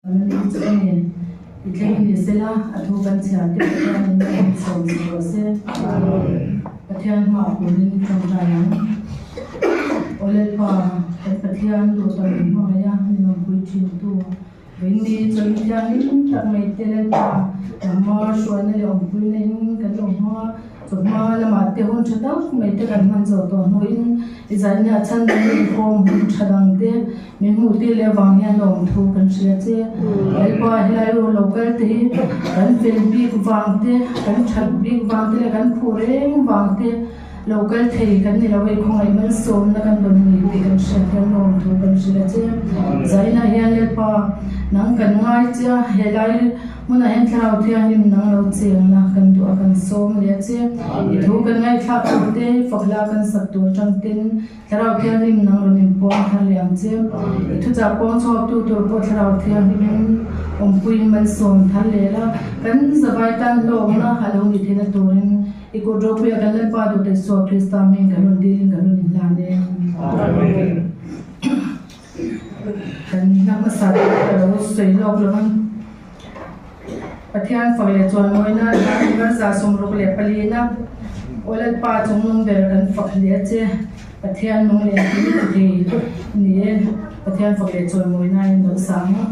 An ni chu a ni. I thleng ni sela, a thu kan chhiar te Pathianin a en chho chho rawh se. Pathian hmaah turin tawngtai ang. Aw Lalpa, kan Pathian duh tak min hmangaih a, min awmpui thin tu. Ringmi chawlh thianghlim tak mai te Lalpa, nangma hruaina leh awmpuina in kan awm hma. Chawhma lamah te hun tha tak mai te kan hman zawh tawh hnuin i zaina a chhan dang inkhawm hun tha dang te min hmuh tir leh avang hian lawm thu kan hria che. Lalpa helai ru lo kal te hi kan fel bik vang te, kan that bik vang te leh kan phuh reng vang te lo kal thei kan ni lo a, i khawngaih malsawmna kan rawn ni tih kan hriat hian lawm thu kan hria che. Zaina hian Lalpa nang kan ngai che a, helai Hmunah hian Thlarau Thianghlim nang lo chengna kan duh a, kan sawm leh a che. I thu kan ngaihthlak tur te, fakhla kan sak tur atang ten Thlarau Thianghlim nang rawn inpuang thar leh ang che. I thuchah puang chhuak tu tur pawh Thlarau Thianghlimin awmpuiin malsawm thar leh la, kan zavai tan hlawkna a lo nih theihna turin i kut ropuia kan Lalpa duhte Isua Krista hming kan rawn dilin kan rawn inhlan e. Amen. Kan hla hmasa te ka lo sawi lawk lo ang. Pathian fak leh chuan mawina hla 164 na Aw Lalpa chungnung ber kan fak hle a che. Pathian nung leh tui ti thei ni e. Pathian fak leh chuan mawina in lo sang a.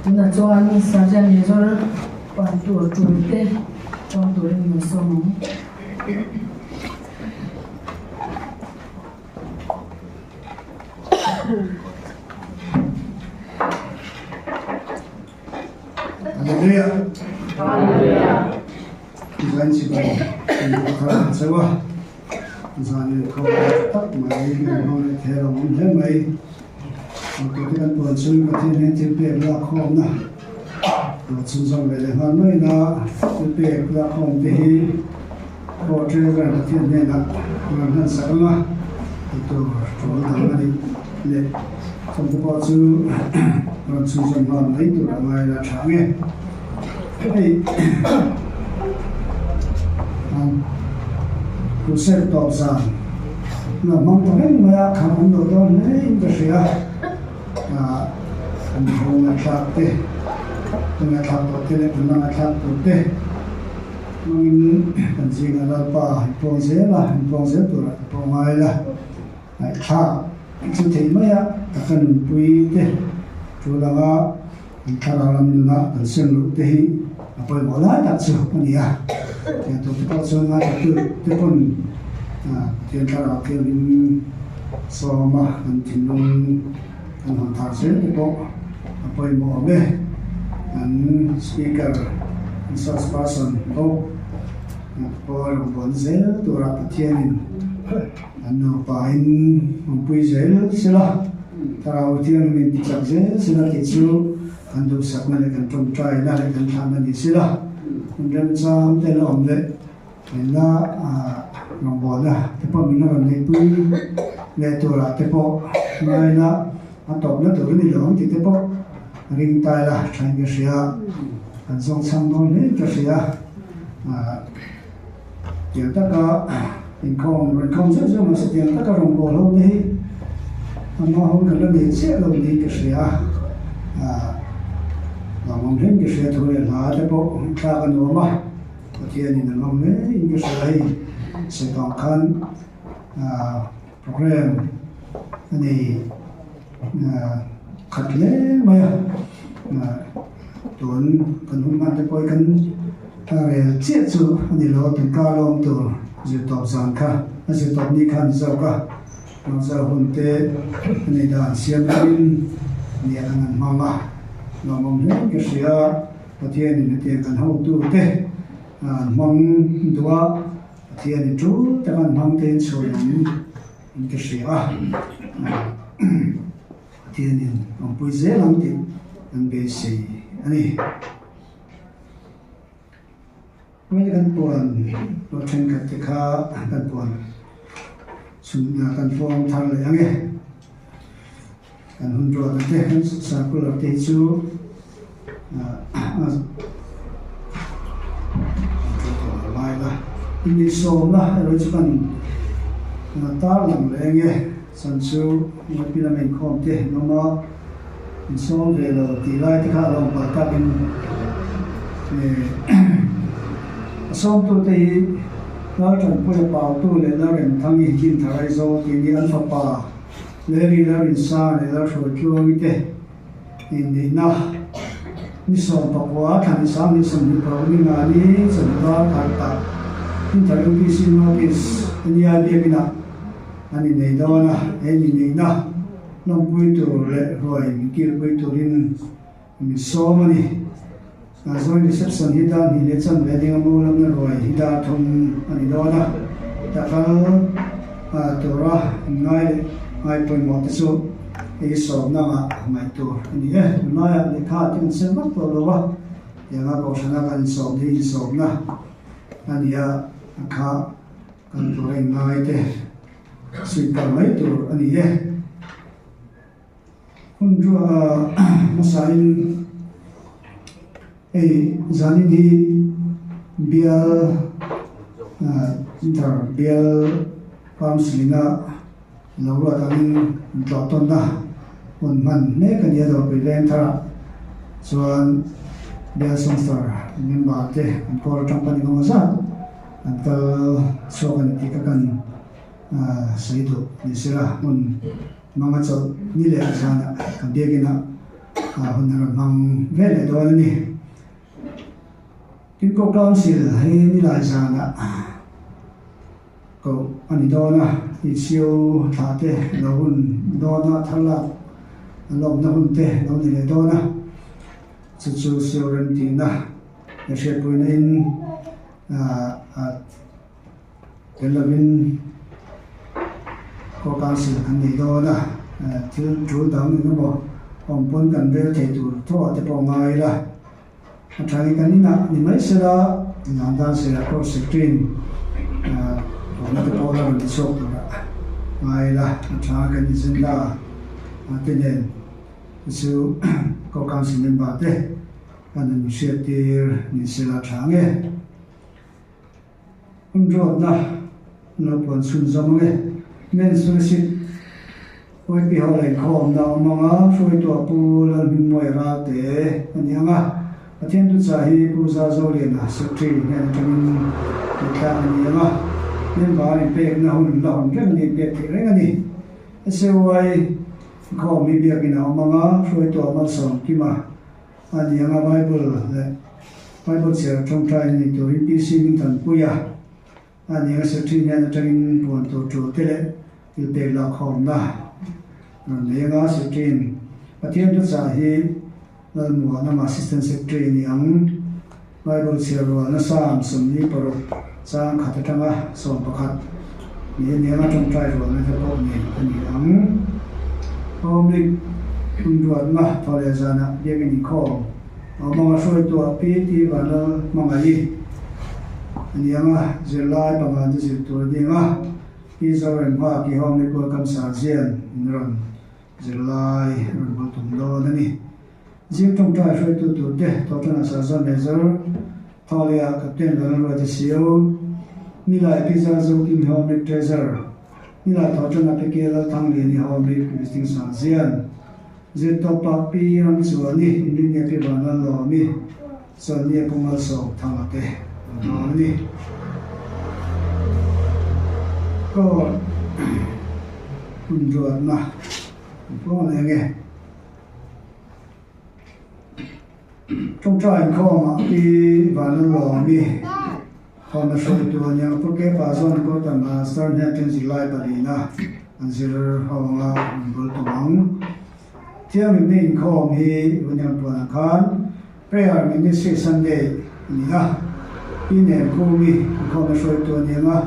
Tunah chuan Sergeant Major pan tur tul te tawng turin min sawm ang. Hallelujah. Hallelujah. Zan si bai kan thar ang chewa. Zan in kho tak mai kan hmang leh thei lo awm hle mai. Tu te kan puan chu Pathian hian thil pek la khawm na. Chhunzawm ve leh nghal mai na thil pek la khawm te hi Aw Treasurer Pathian hnenah rawn hman sak ang a, ti tur tul dang a nih leh chawngte pawh chu rawn chhunzawm nghal mai tur a ngai la tha ang e. Hei crusade tawp zan la hmang ta reng mai a, kham awm lo dawn hle in ka hria. Kan nghawng a thlak te, kan ngaihthlak tawh te leh kan la ngaihthlak tur te. Hmangin kan zingah Lalpa in puang zel a, in puang zel turah ka pawh ngai la. Ngaihthlak chu theih mai a, ka ka nunpui te tul anga kan thlarau lam nuna kan sem luh te hi a pawimawh lai tak chu a ni a. Tiang tur te pawh chuan ngaithla tu te pawn Pathian thlarau thianghlim sawm a kan thinlung kan hawn thar zel te pawh a pawimawh awm e. Kan speaker resource person bawk pawh rawn buan zel tura Pathianin an nupain awmpui zel sela, Thlarau Thianghlimin ti chak zel sela tih chu kan duhsakna leh kan tawngtaina leh kan thlahna ni sela. Hun remchang te la awm leh Rinna rawngbawlna te pawh min la rawn neihpui leh turah te pawh ngaina a tawpna tur a ni lo ang tih te pawh ring ta ila thain ka hria, kan zawng chhang dawn hle ka hria. Tiang taka inkhawm rawn khawm zeuh zeuh mahse tiang taka rawngbâwl ho te hi ama ho kan la nei chiah lo niin ka hria. Lawmawm hle ka hria thu leh hla te pawh thlak a nuam a. Pathianin a ngam hle in ka hria hei Saipaah khan program a nei khat hle mai a, tun kan hun hman te pawh hi kan rel chiah chu a ni lo a, tun kar lawm tur zirtawp zan kha. A zirtawp ni kha a ni zawk a, Mangzar hun te a nei dan siam lovin ni a kan han hmang a, lawmawm hle ka hria. Pathianin hetiang kan hotute an hmang duh a, Pathianin tul taka an hmang te in chhuan awm in ka hria a, Pathianin awmpui zel ang tih kan beisei a ni. Hmel kan puan pawh thenkhat te kha kan puan chhun kan form thar leh ang e. Kan hun ruatna te kan circular te hi chu ngai la. Inneihsawmna erawh chu kan tarlang leh ang e. Chan chu Ngapi lama inkhawm te an awm a. Insawm ve lo tih lai te kha a lo awm palh takin a sawmtute hi Laltanpuia Pautu leh Lalremthangi Dinthar Aizawl tih ni an fapa Larry Lalrinsa leh Lalhruaitluangi te inneihna ni 19 thla ni 20 ni nga ni chawhnu dar khat ah Dinthar UPC Notice ania biakinah an innei dawn a, he inneihna Lawmpui tur leh ruai min kilpui turin min sawm a ni. Joint reception hi dar hnih leh chan ve ding a mu lamna ruai hi dar thum a ni dawn a. Takal tura inngai leh ngai pawimawh te chu hei sawmna ngah ngaih tur a ni e. Tunlaiah lehkha te kan sem vak tawh lo a, tianga kohhrana kan insawm hi insawmna a ni a, a kha kan tura inngai te. Suih kal mai tur a ni e. Hun chu hmasain hei zanin hi bial inter bial counselling a lo ruat angin intlawh tawnna hun hman mek a ni a dawrpui veng tharah chuan bial sawmstar member te an kawl atang panin engemaw zat an kal chhuak a ni tih ka kan sawi duh ni sela hmun hmanga chawlh ni leh zanah kan biakin ah hun a rawn hmang ve leh dawn a ni. Tin Ko Council hi nilai zanah koh a ni dawn a, Isio thlah te lo hun dawn a, thar lak lawmna hun te lo ni leh dawn a, chu chu Sio remtihna leh hriatpuina in Tel lovin Core Council kan nei dawn a, thil tul dang eng emaw awm pawn kan rel thei tur tho ah te pawh ngai ila. A tha hi kan inah ni mai sela, inah dan sela Core Secretary in puanna te pawh la rawn ti chhuak turah ngai ila. A tha kan agenda te nen te chu Core Council member te kan han inhriattir ni sela tha ang e. Hun ruatna lo puan chhun zawm ang e. Men's Fellowship YP ho leh inkhawmna awm ang a, hruaituah Pu Lalhmingmawia Ralte a ni ang a. Pathian Tuchah hi Pu Zazoliana Secretary hnen atangin ngaihthlak a ni ang a. Member inpekna hun la hawn reng a ni, inpek theih reng a ni. SAY inkhawm hi biakin a awm ang a, hruaituah Malsawm Kima A ni anga Bible leh Bible chhiar tawngtai ni turin PC min tanpui a, a ni anga Secretary hnen atangin puan tur tul te leh thil pek lakkhawmna rawn nei anga Secretary-in Pathian thuchah hi Lalmuanama Assistant Secretary a ni ang. Bible chhiar rualna Psalm 46 chang khat atanga 11 ni a ni anga tawngtai rualna te pawh nei a ni ang. Home hun ruatna thaw leh zanah biakin inkhawm a awm anga hruaituah Pi T Vanlal Hmangaih a ni anga zirlai panga te zir tur a ni anga Pi Zoremha ki Home League Welcome Sarzian in rawn zirlai rawn bul tum dawn a ni. Zing tawngtai hruaitu turte Tawtana Sarzan Major, Thawlea Captain Vanlalruaite CO, Nilai Pizza Zokim Home Treasurer, Nilai Thawtana PK Lalthangliani Home Visiting Sarzian, Zirtawpa Pi Ramchuani Inrinnia Pi Vanlallawmi Chuannia Pu Malsawmthanga te an dawn a ni. Court hun ruatna an puang leh ange. Tawngtai inkhawmah pi Vanlalawmi. Khawmna hruaitu a nia. Pu Kepa chuan Quarter Master hnen atangin zirlai palina an zir ho anga an bul tum ang. Thianghlimna inkhawm hi Union puanah khan Prayer Ministry Sunday a ni a. Pi Nenkhumi inkhawmna hruaitu a ni anga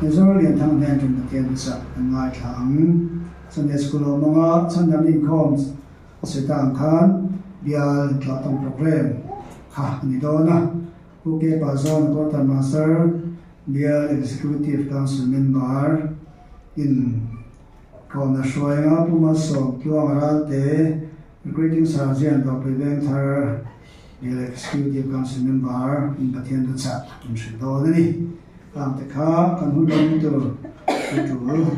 Mizoram Lianthang hnen atangin Pathian hmasa an ngaithla ang. Sunday School a awm anga chhandamna inkhawm a sawi ta ang khan bial tlawhtawng programme kha a ni dawn a. Pu Kepa Zawn Quarter Master, Bial Executive Council Member in Kawna Hruainga Pu Malsawm Tluang Ralte, Recruiting Sergeant Dawrpui Vengthar, Bial Executive Council Member in Pathian thuchah an hrilh dawn a ni. Khangte kha kan hun lam tur chu tul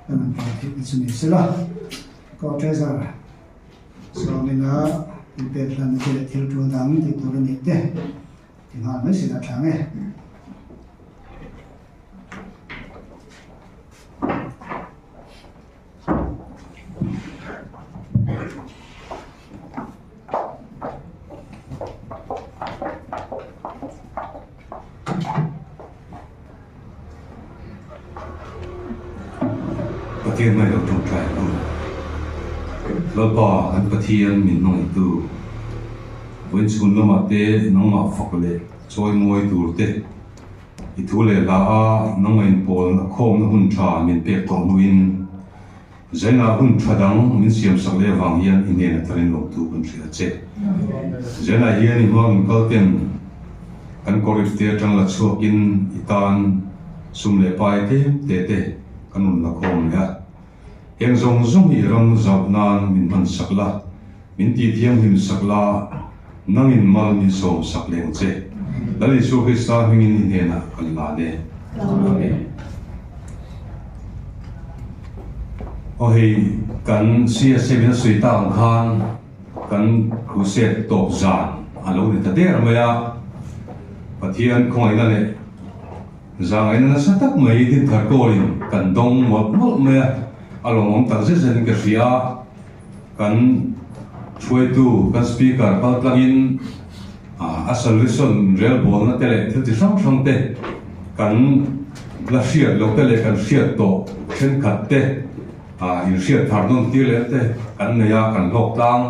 kan han pal theih na chu ni sela. Co-Treasurer. Sawmina inpek hlan te leh thil tul dang tih tur a nih te ti nghal mai sin a thlang e. Pathian hmai lo tawngtai ang u. Lalpa kan Pathian min hmangaihtu, vawiin chhun lamah te nangmah fak leh chawi mawi tur te, i thu leh hla a nangmah inpawlna khawmna hun tha min pek tawh hnuin, Zainah hun tha dang min siam sak leh avang hian i hnena tarin lawmtu kan hria che. Zainah hian i hma inkal ten kan kawrip te atang la chhuakin i tan sum leh pai tlem te te kan rawn la khawm leh a. Heng zawng zawng hi i ram zauh nan min hman sak la, min tih thianghlim sak la, nangin mal min sawm sak leng che. Lal Isua Krista hmingin i hnenah kan la ne. Amen. Aw hei kan CSA min a sawi tak ang khan kan crusade tawp zan a lo ni ta der mai a, Pathian khawngaihna leh zangaihna nasa tak mai dinthar kawlin kan dawng mawlh mawlh mai a, a lawmawm tak zet zetin ka hria a, kan hruaitu kan speaker kal tlangin a solution relbawlna te leh thil chi hrang hrang te kan la hriat loh te leh kan hriat tawh thenkhat te inhriat thar nawn tir leh te kan nei a, kan hlawk tlang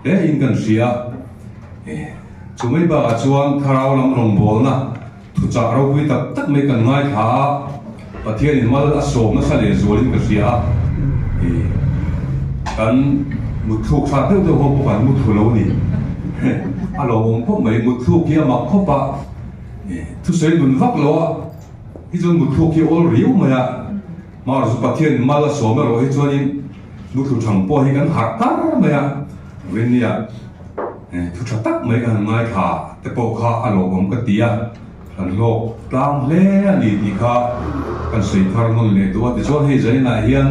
hle in kan hria. Chu mai bakah chuan thlarau lam rawngbawlna thuchah ropui tak tak mai kan ngaithla a, Pathianin mal a sawm nasa leh zualin ka hria a, kan mutthluk hrat deuh deuh ho pawh kan mutthlu lo a ni. A lawmawm khawp mai, mutthluk hi a mak khawp a, thusawi nun vak lo a, hi chuan mutthluk hi awl riau mai a, mahse Pathianin mal a sawm erawh hi chuanin mutthlu thang pawh hi kan harh tar mai a, Rinnia thu tha tak mai kan han ngaithla te pawh kha a lawmawm ka ti a. Kan hlawk tlang hle a ni tih kha kan sawi thar nawn leh duh a. Tichuan hei zaninah hian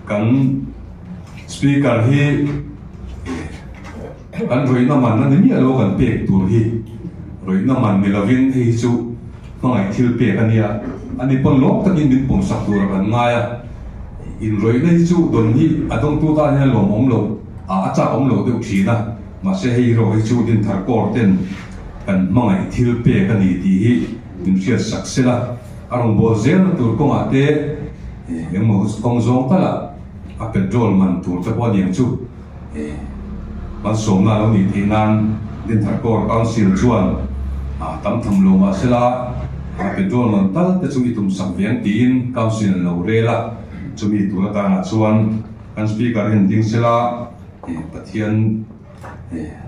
kan Speaker hi kan rawihna man a ni miah lo kan pek tur hi rawihna man ni lovin hei hi chu hmangaih thil pek a nia. Ani pawn lawm takin min pawmsak tura kan ngai a. Inrawihna hi chu dawn hi a dawngtu tan hian lawmawm lo a a chak awm lo deuh thin a. Mahse hei erawh hi chu Dinthar Kaur ten kan hmangaih thil pek a ni tih hi min hriat sak sela, a rawn bawl zelna tur kawngah te engmaw kawng zawng talah a petrol man tur te pawh a niang chu malsawmna a lo nih theih nan Dinthar Kaur Council chuan tam tham lo mah sela a petrol man tal te chu i tum sak ve ang tiin Council an lo rel a, chumi tur atanah chuan kan Speaker hian ding sela Pathian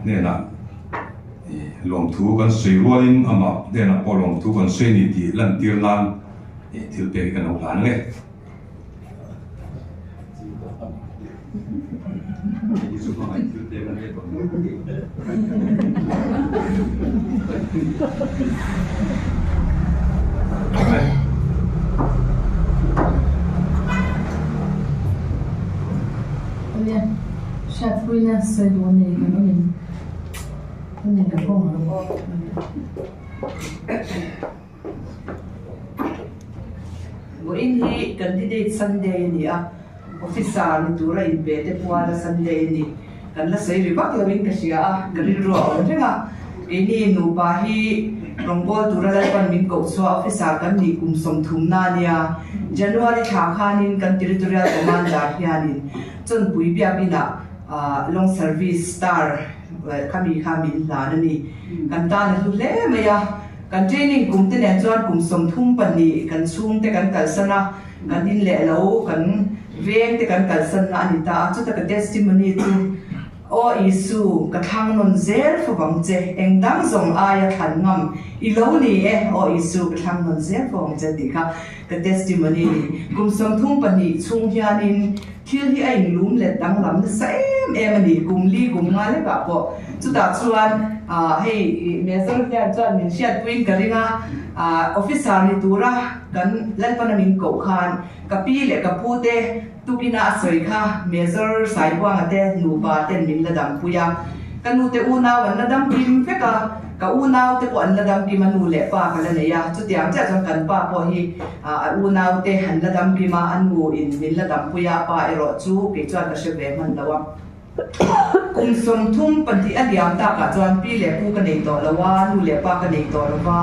hnenah lawmthu kan sawi rualin amah hnenah pawh lawmthu kan sawi a ni tih lantir nan thil pek hi kan lo hlan ang e. Hriatpuina sawi duh a nei kan awm in a nei lo bawk ang. Vawiin hi Candidate Sunday a ni a, Officer ni tura inpe te puala Sunday a ni. Kan la sawi ri vak lovin ka hria a, ka rilru a awm reng a. Keini nupa hi. Rawngbawl tura Lalpan min koh chhuah officer kan nih kum sawmthumna a nia. January thla khanin kan Territorial Commander hianin Chawnpui biakinah Long Service Star khami kha min hlan a ni. Kan tan a hlu hle mai a. Kan training kum te nen chuan kum 32 kan chhungte kan kalsan a, kan in leh lo, kan veng te kan kalsanna a ni ta a. Chuta ka testimony chu Aw Isu, ka thlang nawn zel fo vang che, eng dang zawng aia thlan ngam i lo ni e, Aw Isu, ka thlang nawn zel fo vang che tih kha ka testimony ni. Kum 32 chhung hianin thil hi a inlum let danglam nasa em em a ni, kum li kum nga lekah pawh. Chutah chuan hei Major hian chuan min hriatpuiin ka ring a, officer ni tura kan Lalpana min koh khan ka pi leh ka pu te, Tukina a sawi kha Major Saibuanga te nupa ten min la dampui a, ka nu te unau an la dam kim vek a, ka unau te pawh an la dam kim a, nu leh pa ka la nei a, chutiang chiah chuan kan pa pawh hi a unau te an la dam kim a, a nu in min la dampui a, pa erawh chu kei chuan ka hre ve hman lo a. Kum 32 a liam takah chuan pi leh pu ka nei tawh lo a, nu leh pa ka nei tawh lo va,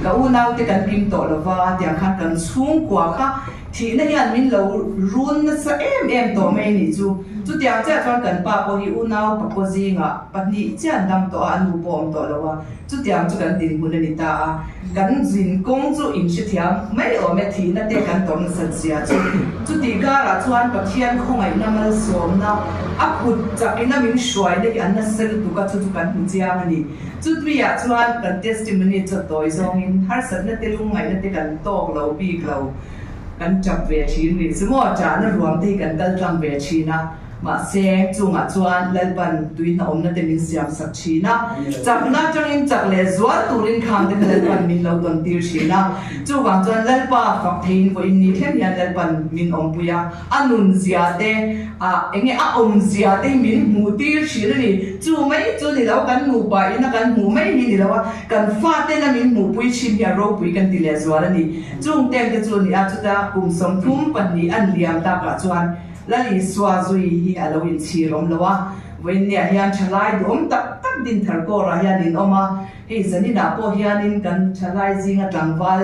ka unau te kan kim tawh lo va, tiang khan kan chhungkua kha thihna hian min lo run nasa em em tawh mai a nih chu. Chutiang chiah chuan kan pa pawh hi unau pakua zingah pahnih chiah an dam tawh a, a nu pawh a awm tawh lo a, chutiang chu kan dinhmun a ni ta a. Kan zin kawng chu inhrethiam mai awm e, thihna te kan tawrh nasat zia chu. Chutih karah chuan Pathian khawngaihna malsawmna a kut chakina min hruaina hi an nasa lutuk a, chu chu kan hmu chiang a ni. Chutmiah chuan kan testimony chaw tawi zawngin harsatna te lungngaihna te kan tawk lo bik lo, kan tap ve thin rih chu maw, chahna ruam te hi kan kal tlang ve thin a. Mahse, chungah chuan Lalpan tui hnaawmna te min siam sak thin a, chakna atangin chak leh zual turin khang te kha Lalpan min lo tawn tir thin a. Chuvang chuan Lalpa fak theiin vawiin ni thleng hian Lalpan min awmpui a, a nun zia te, ah enge a awm zia te hi min hmuh tir thin a ni. Chu mai chu ni lo, kan nupa ina kan hmuh mai hi ni lo a, kan fate na min hmuhpui thin hi a ropui kan ti leh zual a ni. Chung teng te chu a ni a, chuta kum 32 an liam takah chuan Lal Isua zui hi a lo inchhir awm lo a, vawiinniah hian thalai duhawm tak tak Dinthar Kawrah hian in awm a, hei zaninah pawh hianin kan thalai zinga tlangval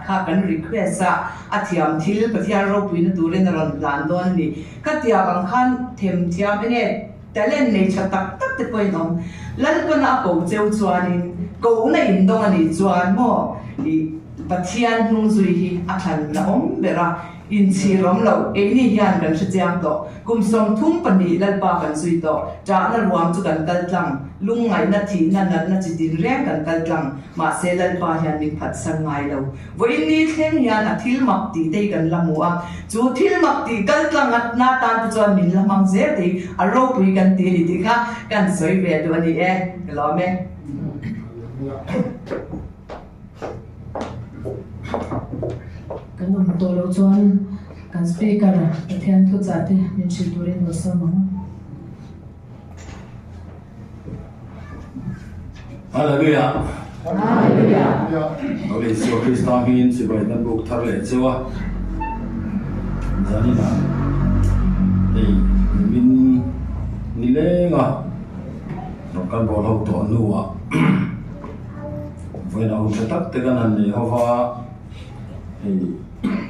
kha kan request a, a thiam thil Pathian ropuina turin a rawn hlan dawn a ni. Khatiang ang khan themthiam enge talent nei tha tak tak te pawhin awm. Lalpana a ko cheu chuanin kohna indawng a nih chuan maw i Pathian hnung zui hi a thlan la awm ber a. Inchhir awm lo, keini hian kan hre chiang tawh. Kum 32 Lalpa kan zui tawh. Ṭahna ruam chu kan kal tlang. Lungngaihna, thihna, natna chi tin reng kan kal tlang. Mahse Lalpa hian min phatsan ngai lo. Vawiin ni thleng hian a thil mak tih te hi kan la hmu a. Chu thil mak tih kal tlang a na tan te chuan min la hmang zel te hi a ropui kan ti a ni tih kha kan sawi ve duh a ni e. Ka lawm e. Kan awm tawh loh chuan kan speaker Pathian thuchah te min hrilh turin lo sawm ang. Hallelujah. Hallelujah. Lo Isua Krista hmingin chibai kan buk thar leh cheu a. Zanin ah hei nimin nileng a rawn kal bawl ho tawh hnu ah Vawiin a hun tha tak te kan han nei ho va, hei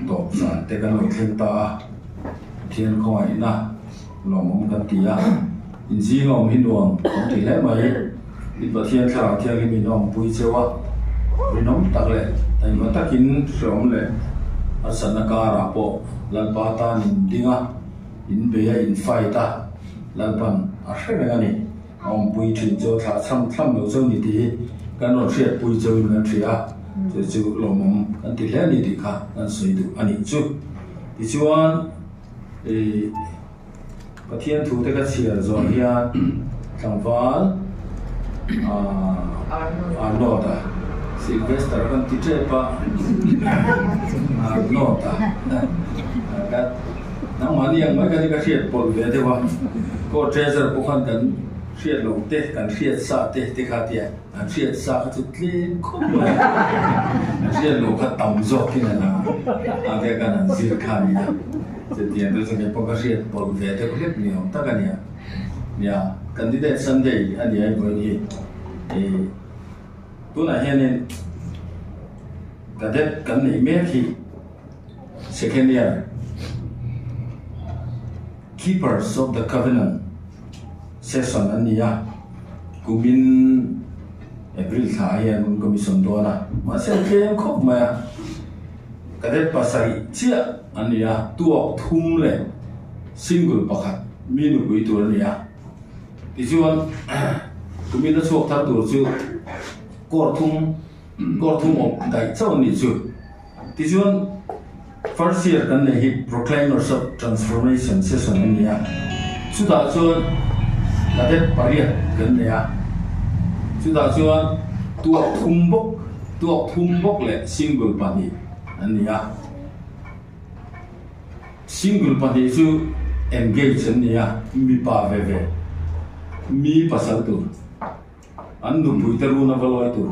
tawp zan te kan lo thleng ta a, Pathian khawngaihna lawmawm kan ti a, inzing a awm hi nuam kan ti hle mai, in Pathian thlarau thianghlim in a awmpui cheu a, rinawm tak leh taima takin hreawm leh harsatna karah pawh Lalpa tan in ding a, in bei a, in fight a, Lalpan a hre reng a ni. A awmpui thin chu a thlah chham thlam lo cheu ni tih hi kan rawn hriatpui cheuin kan hria a, chu chu lawmawm kan ti hle a ni tih kha kan sawi duh a nih chu. Tichuan ih Pathian thu te ka chhiar zawh hian tlangval ah Arnold a Sylvester kan ti tep a Arnold a ka Nangmahni ang mai kha chu ka hriat pawlh ve deuh a, Court Treasurer pawh khan kan hriat loh te, kan hriat sa te te kha tia, an hriat sa kha chu tlem khawp mai a, an hriat loh kha tam zawk in a lang a, a te khan an zir kha a nia, chutiang te chu kei pawh ka hriat pawlh ve deuh hlek ni awm tak a nia. Nia, Candidate Sunday a nia i vawiin hi, tunah hianin. Cadet kan neih mek hi second year Keepers of the Covenant session an ni a, kumin April thla hian an commission dawn a, mahse an tlem khawp mai a, Cadet pasarih chiah an ni a, tuak thum leh single pakhat mi nupui tur a ni a, tichuan kumin a chhuak thar tur chu court thum Court thum awm daih chauh a nih chu. Tichuan, first year kan neih hi Proclaimers of Transformation session a ni a, chutah chuan cadet pariat kan nei a, chutah chuan tuak thum bawk, tuak thum bawk leh single pahnih an ni a. Single pahnih chu engage an ni a, mipa ve ve, mi pasal tur. An nupuite run a va lawi tur,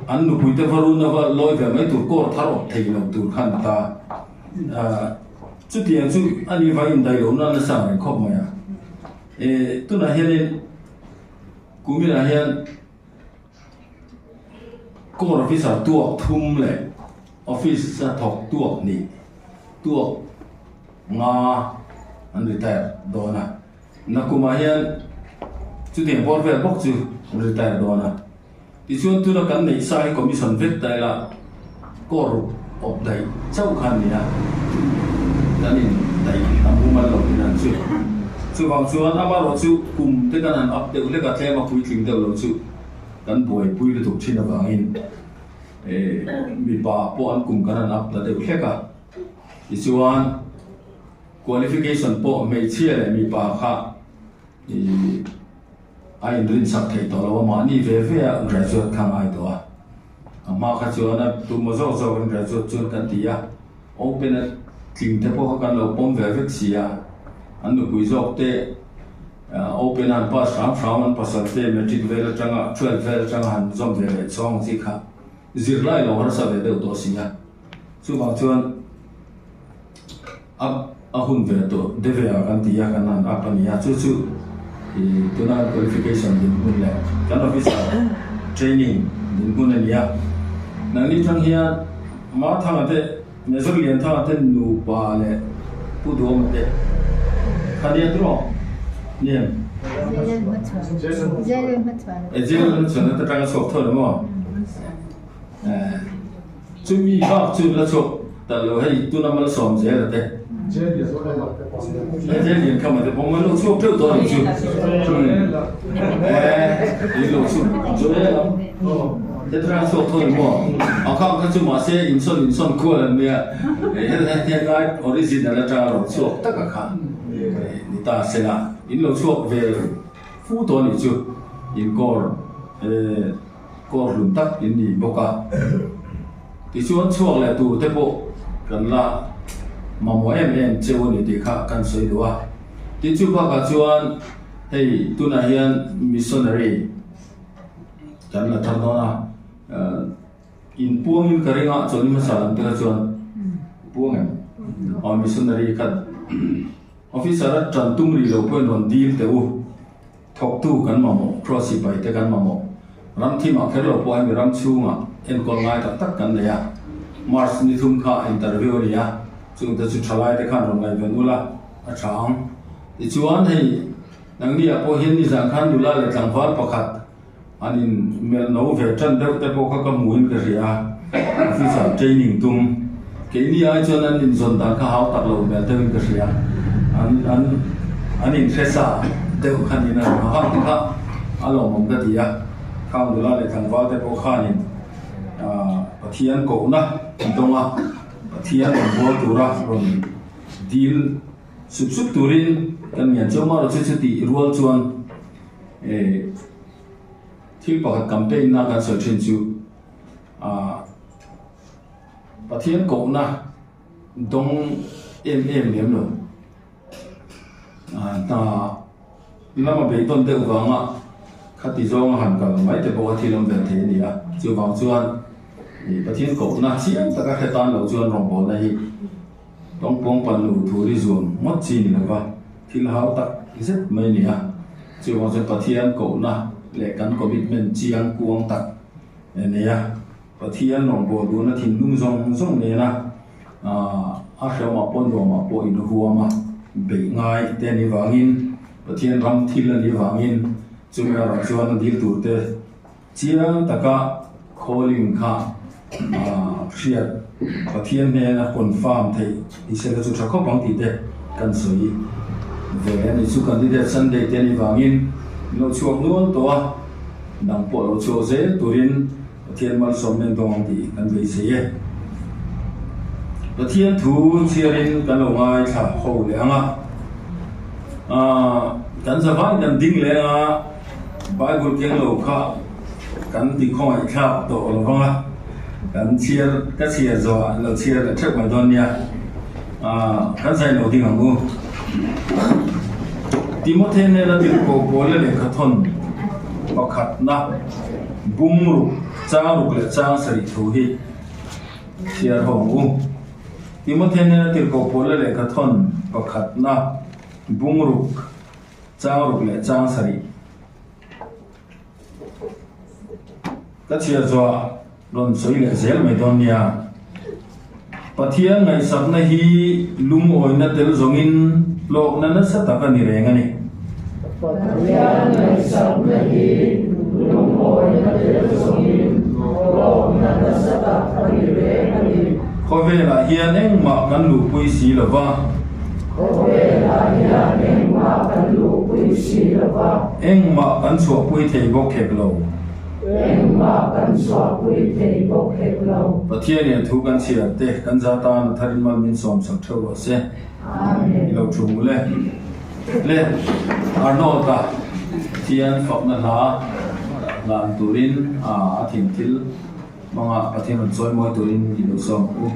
an nupuite va run a va lawi ve mai tur, kawr thar awp thei lo tur khan ta. Chutiang chu a ni va indaih lo na nasa reng khawp mai a. E, tunah hianin kuminah hian court officer tuak thum leh office a thawk tuak hnih, tuak nga an retire dawn a. Nakumah hian chutiang bawr vel bawk chu an retire dawn a. Tichuan tuna kan neih sa hi commission vek ta ila kawr awp daih chauh kha a ni a, kan in daih a mumal lo tin an chu. Chuvang chuan amaherawh chu kum te kan han up deuh hlek a, tlem a puitling deuh lo chu kan buaipui lutuk thin avangin mipa pawh an kum kan han up ta deuh hlek a. Tichuan. Qualification pawh hmeichhia leh mipa kha ih a inrinchak theih tawh lo a, mahni ve ve a graduate kha ngai tawh a. A hma kha chuan a tumah zawk zawk an graduate chuan kan ti a, open a tling te pawh kha kan lo pawm ve vek si a, an nupui zawk te open a han pass hram hram an pasal te matric vel atanga twelve vel atanga han zawm ve leh chhawng chi kha zirlai lo harsa ve deuh tawh si a, chuvang chuan. Up a hun ve tawh deve a kan ti a, kan han up a ni a, chu chu ih tuna kan qualification dinhmun leh kan officer training dinhmun a ni a. Nangni tang hian Marthanga te, Major Lianthanga te nupa leh Pu Duhawma te kha nia tiraw? Ni em? Jail hmachhuan ata tanga chhuak tho lo maw? Chumi bak chu la chhuak ta lo hei tuna malsawm zel a te. Jail lian kham a te pawh lo chhuak teuh tawh ang chu. In lo chhuak Joel ang te tana chhuak tho ni maw? A khang kha chu mahse insawn insawn kual an nia. Helai original atanga rawn chhuak tak a kha ni ta sela in lo chhuak ve fu tawh a nih chu inkawr. Kawr hlun tak in ni bawk a, tichuan chhuak leh tur te pawh kan la mamawh em em cheu a ni tih kha kan sawi duh a. Tin chu bakah chuan hei tunah hian missionary kan la thar dawn a, in puangin ka ring a, chawlhni hmasa lam te kha chuan puang em? Aw missionary kha officer a tan tum rih lo pawhin rawn dil teh u. Thawktu kan mamawh, Cross sipai te kan mamawh. Ram thimah kher lo pawh hemi ram chhungah enkawl ngai tak tak kan nei a. March ni thum kha interview a ni a, chungte chu thalai te khan rawn ngaihven ula a tha ang. Tichuan hei nangni ah pawh hian nizan khan nula leh tlangval pakhat an in melh no ve tan deuh te pawh kha ka hmuhin ka hria a, officer training tum keini ai chuan an inzawn dan kha hau tak lo hmel deuhin ka hria, an an an inhre sa deuh kha niin a lang a, hang te kha a lawmawm ka ti a, khang nula leh tlangval te pawh khanin ah Pathian kohna an dawng a, Pathian rawn bual tura rawn dil sup sup turin kan ngen chauh marawh chu chutih rual chuan. Eh, thil pakhat campaign na kan sawi thin chu ah Pathian kohna dawng em em lem lo ah hna lama beidawn deuh vanga khati zawnga han kal mai te pawh a thil awm ve thei a ni a, chuvang chuan ih Pathian kohna chiang taka hre tan lo chuan rawngbawlna hi Tawngpawng pannu thu ri zuam ngawt chi ni lova thil hau tak zet mai a ni a, chuvang chuan Pathian kohna leh kan commitment chiang kuang tak a nei a. Pathian rawngbâwl duhna thinlung zawng zawng nena a hreawmah pawh nuamah pawh inhuam a beih ngai te a nih vangin Pathian ram thil a nih vangin chumi erawh chuan a dil turte chiang taka calling kha hriat Pathian hnena confirm theih ni se la chu tha khawp ang tih te kan sawi ve a ni. Chu candidate Sunday te a nih vangin min lo chhuak nual tawh a, dang pawh lo chhuak zel turin Pathian malsawmna in dawng ang tih kan beisei e. Pathian thu chhiarin kan lo ngaithla ho leh ang a, kan zavai kan ding leh ang a, Bible keng lo kha kan ti khawngaih thlak tawh lo vang a, kan chhiar ka chhiar zawh ah lo chhiar leh theuh mai dawn nia, kan zai lo ding ang u. Timothy hnena tirhkoh Paula lehkhathawn pakhatna. Bungruk, changruk leh chang sarih thu hi chhiar ho ang u. Timothea nena tirhkoh Paula lehkha thawn pakhatna bungruk, changruk leh chang sarih ka chhiar chhuah rawn sawi leh zel mai dawn nia. Pathian ngaihsakna hi lungawina tel zawngin hlawkna nasa tak a ni reng a ni. Pathian ngaihsakna hi lungawina tel zawngin hlawkna nasa tak a ni reng a ni. Khawvelah hian engmah kan luhpui si lo va. Khawvelah hian engmah kan luhpui si lo va. Engmah kan chhuahpui thei bawk hek lo. Engmah kan chhuahpui thei bawk hek lo. Pathian in thu kan chhiar te kan za tan a tharin mal min sawm sak theuh rawh se. Amen. I lo thu mu le. Le Arnold a Pathian fakna hla hlan turin a thin thil hmanga Pathian rawn chawi mawi turin i lo sawm ang u.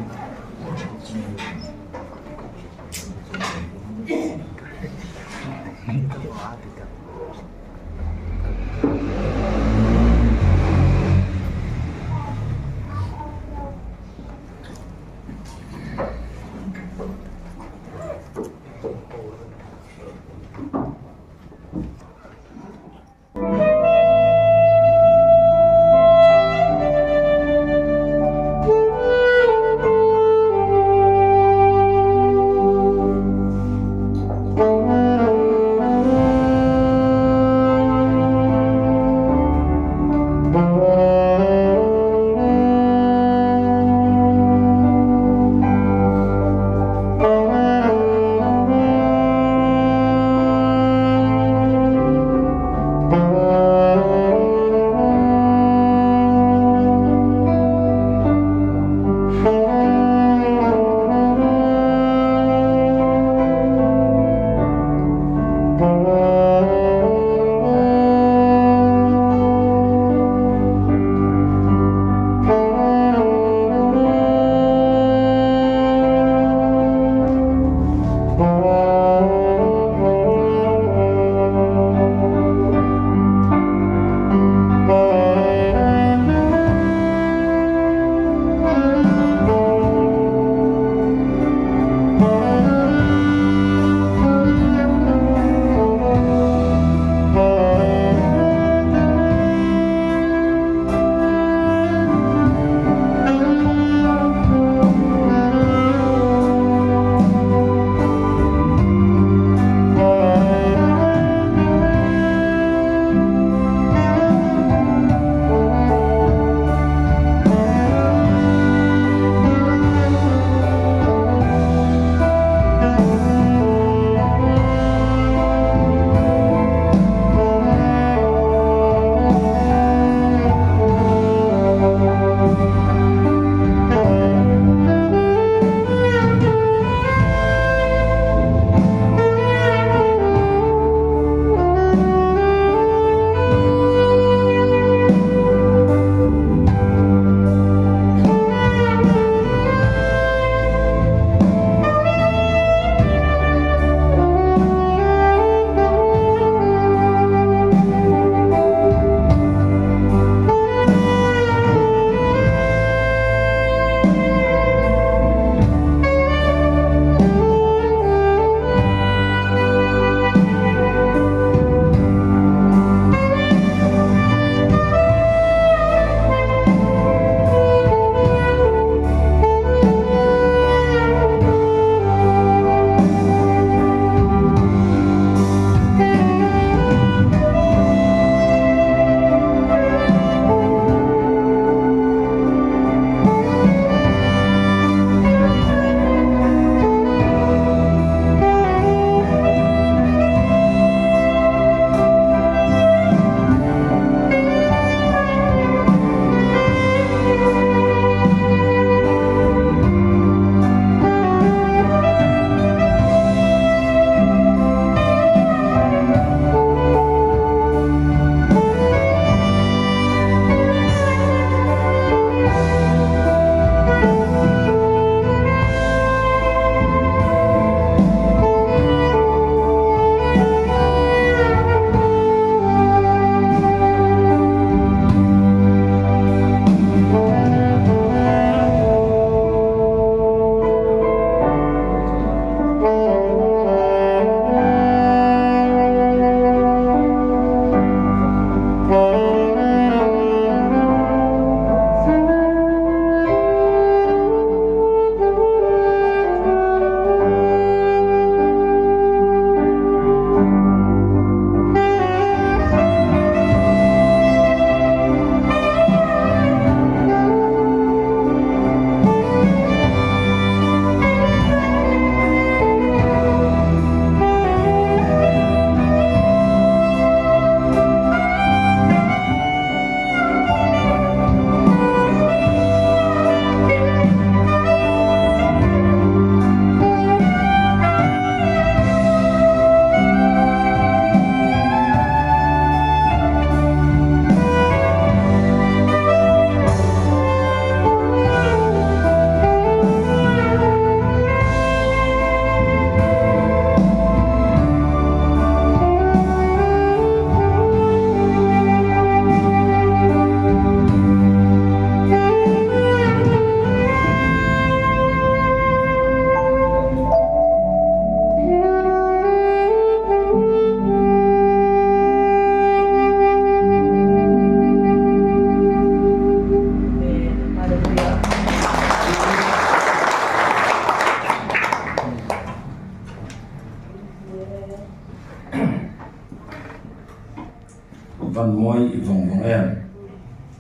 Van mawi vawng vawng em?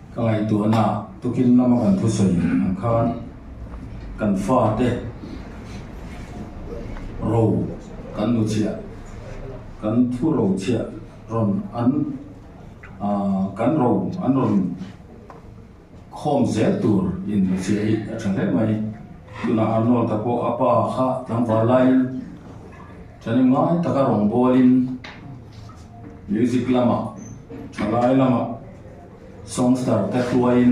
Ka ngaihtuahna tukin lama kan thusawi ang khan kan fate ro kan nu chhiah, kan thu ro chhiah rawn an aah kan ro an rawn khawm zel tur in nu chhiah hi a tha hle mai. Tunah Arnold-a pawh a pa kha tlangval laiin thahnem ngai taka rawngbawlin music lamah thalai lamah Songster te hruaiin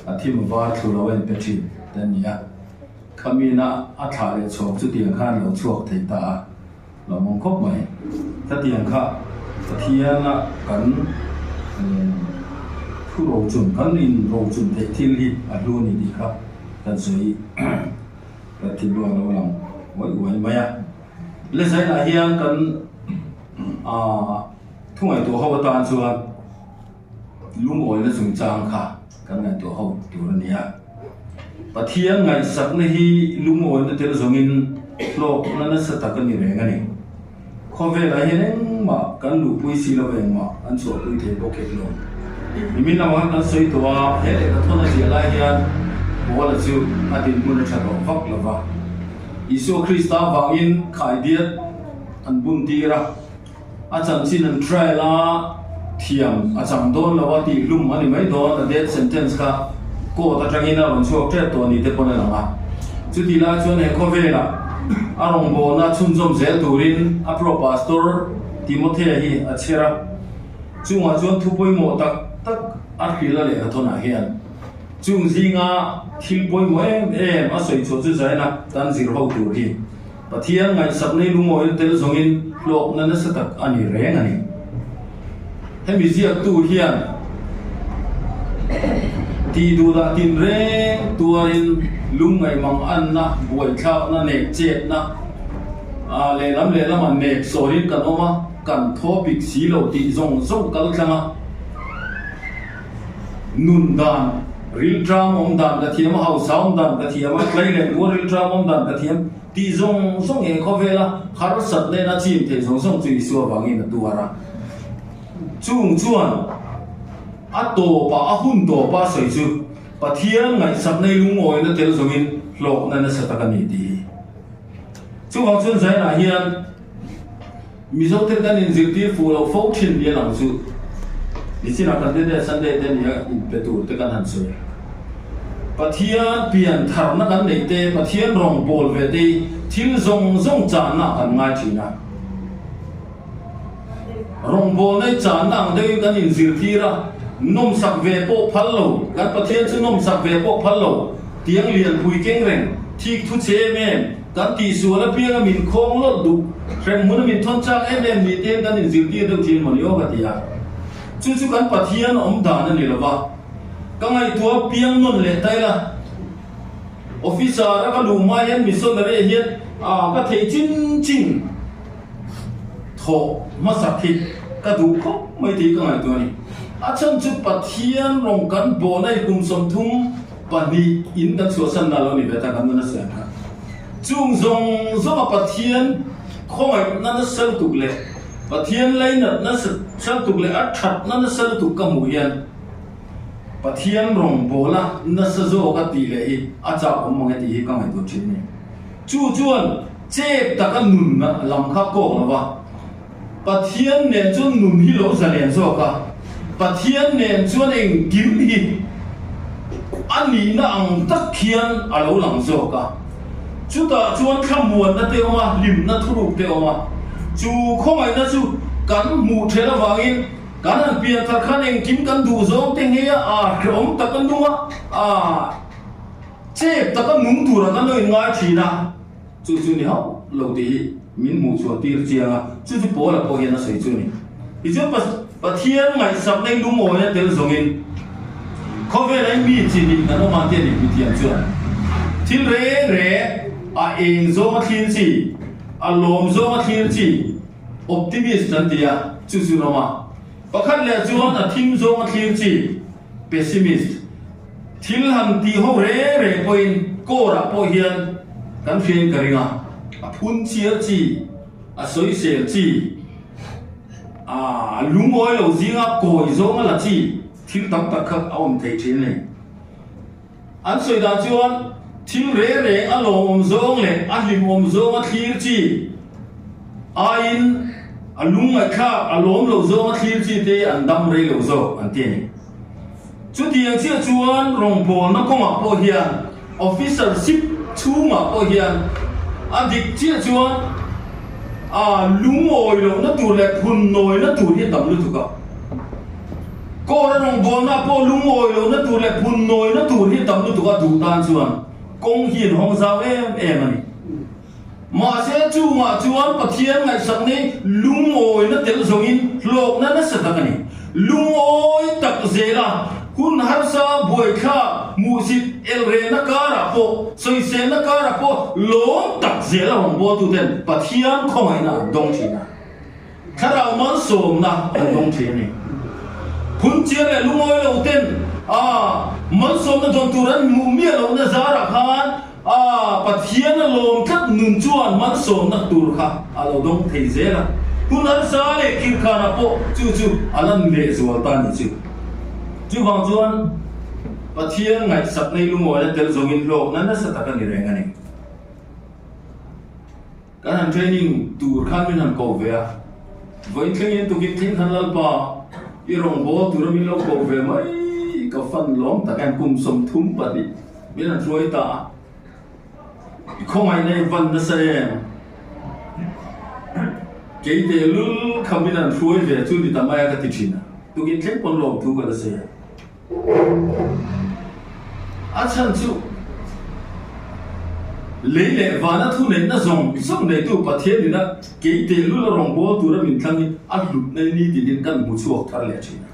a thim var thlu lo a inpe thin te a ni a, khamina a thlah leh chhawk chutiang khan lo chhuak thei ta a, lawmawm khawp mai. Khatiang kha Pathiana kan thu rochun, kan in rochun theih thil hi a hlu a ni tih kha kan sawi ka thinlung a lo lang uai uai mai a. Lezainah hian kan thu ngaihtuah ho atan chuan Lungawina chungchang kha kan ngaihtuah ho tur a ni a. Pathian ngaihsakna hi lungawina tel zawngin hlawkna nasa tak a ni reng a ni. Khawvelah hian engmah kan luhpui si lo engmah an chhuahpui thei bawk hek lo. Nimin lamah khan kan sawi tawh a, he lehkha thawn a ziah lai hian Paula chu a dinhmun a tha tawh vak lo va. Isua Krista vangin khaidiat an bun tir a. A chanchin an trial a, thiam a chang dawn lo a tih hlum a ni mai dawn, a death sentence kha court atangin a rawn chhuak tep tawh ni te pawn a lang a. Chutih lai chuan he khawvelah a rawngbawlna chhunzawm zel turin a pro pastor Timothea hi a chher a, chungah chuan thu pawimawh tak tak a hrilh a lehkhathawnah hian chung zinga thil pawimawh em em a sawi chhuah chu zaina kan zir ho tur hi. Pathian ngaihsak nei lungawin tel zawngin hlawkna nasa tak a ni reng a ni. Hemi ziaktu hian tih duhdah tinreng tuarin lungngaih mang anna, buaithlakna, nek chetna, lehlam lehlamah nek sawrin kan awm a, kan thaw bik si lo tih zawng zawng kal tlang a. Nun dan, rilṭam awm dan ka thiam a, hausa awm dan ka thiam a, tlai leh kual rilṭam awm dan ka thiam tih zawng zawng he khawvela harsat nena chim theih zawng zawng chu Isua vangin a tuar a. Chung chuan a tawpah, a hun tawpa a sawi chu Pathian ngaihsak nei lungawina tel zawngin hlawkna nasa tak a ni tih hi. Chuvang chuan Zainah hian Mizo te kan inzirtir fuh loh fo thin ni a lang chu. Nichinah kan te te Sunday te nia inpe tur te kan han sawi. Pathian pian tharna kan neih te, Pathian rawng bawl ve te hi thil zawng zawng channa ah kan ngai thin a. Rawngbawl nei channa ang deuhin kan inzirtir a, nawmsak ve pawh phal lo, kan Pathian chu nawmsak ve pawh phal lo, tiang lianpui keng reng, thik thu che em em, Kan tihsual apianga min khawng lawlh duh, hremhmun a min thawn chak em em ni tein kan inzirtir deuh thin mawni aw ka ti a. Chu chu kan Pathian awm dan a ni lo va. Ka ngaihtuah piang nawn leh ta ila, Officer a ka luh hma hian missionary ah hian ka thei chin chin thawh hmasak hi ka duh khawp mai tih ka ngaihtuah a ni. A chhan chu Pathian rawng kan bawhna i kum 32 in kan chhuahsan na lo ni ve ta kan nun a siam kha. Chung zawng zawnga Pathian khawngaihna nasa lutuk leh Pathian lainat nasa lutuk leh a thatna nasa lutuk ka hmuh hian Pathian rawngbawla nasa zawka tih leh hi a chak awm mang e tih hi ka ngaihtuah thin a ni. Chu chuan chep taka nun lam kha kawk lo va, Pathian nen chuan nun hi lo zalen zawk a, Pathian nen chuan engkim hi a nihna ang tak hian a lo lang zawk a. Chutah chuan thlamuanna te awm a, hlimna thuruk te awm a. Chu khawngaihna chu kan hmuh ṭhel avangin kan han pian thar khan engkim kan duh zawng te nghe a, a hrehawm tak a nung a, a chep tak a nung tura kan lo inngai ṭhin a. Chu chu ni hauh lo tih hi min hmuh chhuah tir chiang a, chu chu Paula pawh hian a sawi chu a ni. Tichuan Pathian ngaihsak nei lungawina tel zawngin khawvela i mi chi nih kan awm ang tih a ni mithiam chuan thil reng reng a eng zawnga thlir chi, a lawm zawnga thlir chi, optimist an ti a, chu chu an awm a. Pakhat leh chuan a thim zawnga thlir chi, pessimist. Thil han tih ho reng reng pawhin kawrah pawh hian kan hriain ka ring a, a phun chiar chi, a sawisel chi. A lungawi lo zinga kawi zawnga la chi thil tam tak kha a awm thei thin a ni. An sawi dan chuan thil reng reng a lawmawm zawng leh a hlimawm zawnga thlir chi aiin a lungngaihthlak a lawm lo zawnga thlir chi te an dam rei lo zawk an ti a ni. Chutiang chiah chuan rawngbawlna kawngah pawh hian officership chhungah pawh hian a dik chiah chuan a lungawi lohna tur leh phunnawina tur hi a tam lutuk a. Kawra rawngbawlna pawh lungawi lohna tur leh phunnawina tur hi a tam lutuk a duh tan chuan kawng hi an hawng zau em em a ni. Mahse chungah chuan Pathian ngaihsak nei lungawina tel zawngin hlawkna nasa tak a ni. Lungawi tak zela hun harsa buaithlak hmuhsit elrelna karah pawh, sawiselna karah pawh lawm tak zela rawngbawltuten Pathian khawngaihna an dawng thin a. Thlarau malsawmna an dawng thin a ni. Phunchiar leh lungawi lo ten a malsawmna dawn tur an hmuh miah lohna zarah khan a Pathian a lawm tlat nun chuan malsawmna tur kha a lo dawng thei zel a. Hun harsa leh khirkhanah pawh chu chu a lan lehzual ta a nih chu. Chuvang chuan Pathian ngaihsak nei lungawina tel zawngin hlawkna nasa tak a ni reng a ni. Kan han training tur khan min han ko ve a, vawiin thlengin tukin thleng khan Lalpa i rawngbâwl tura min lo ko ve mai ka fan lawm tak em, kum 32 min han hruai ta a, i khawngaihna i van nasa em? Kei tehlul kha min han hruai ve chu ni ta mai a ka ti thin a, tukin thleng pawn lawmthu ka la sawi a. A chhan chu lei leh vana thuneihna zawng zawng neitu Pathian ina kei tehlul a rawngbâwl tura min thlang hi a hlutna ni tiin kan hmu chhuak thar leh thin a.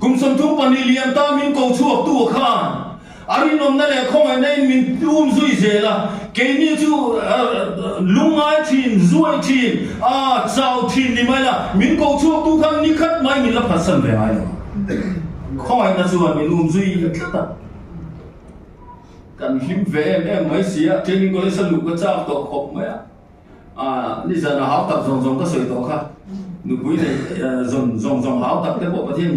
Kum 34 lian ta min ko chhuaktu khan A rinawmna leh khawngaihna in min tum zui zel a, keini chu lungngai thin, zuai thin, a chau thin ni mai la, min ko chhuak tu khan ni khat mai min la phatsan ve ngai lo. Khawngaihna chuan min um zui tlat a, kan hlim ve em em mai si a, training college a luh ka chak tawh khawp mai a, a nizan a hau tak zawng zawng ka sawi tawh kha, nupui nei zawn zawng zawng hau tak te pawh Pathian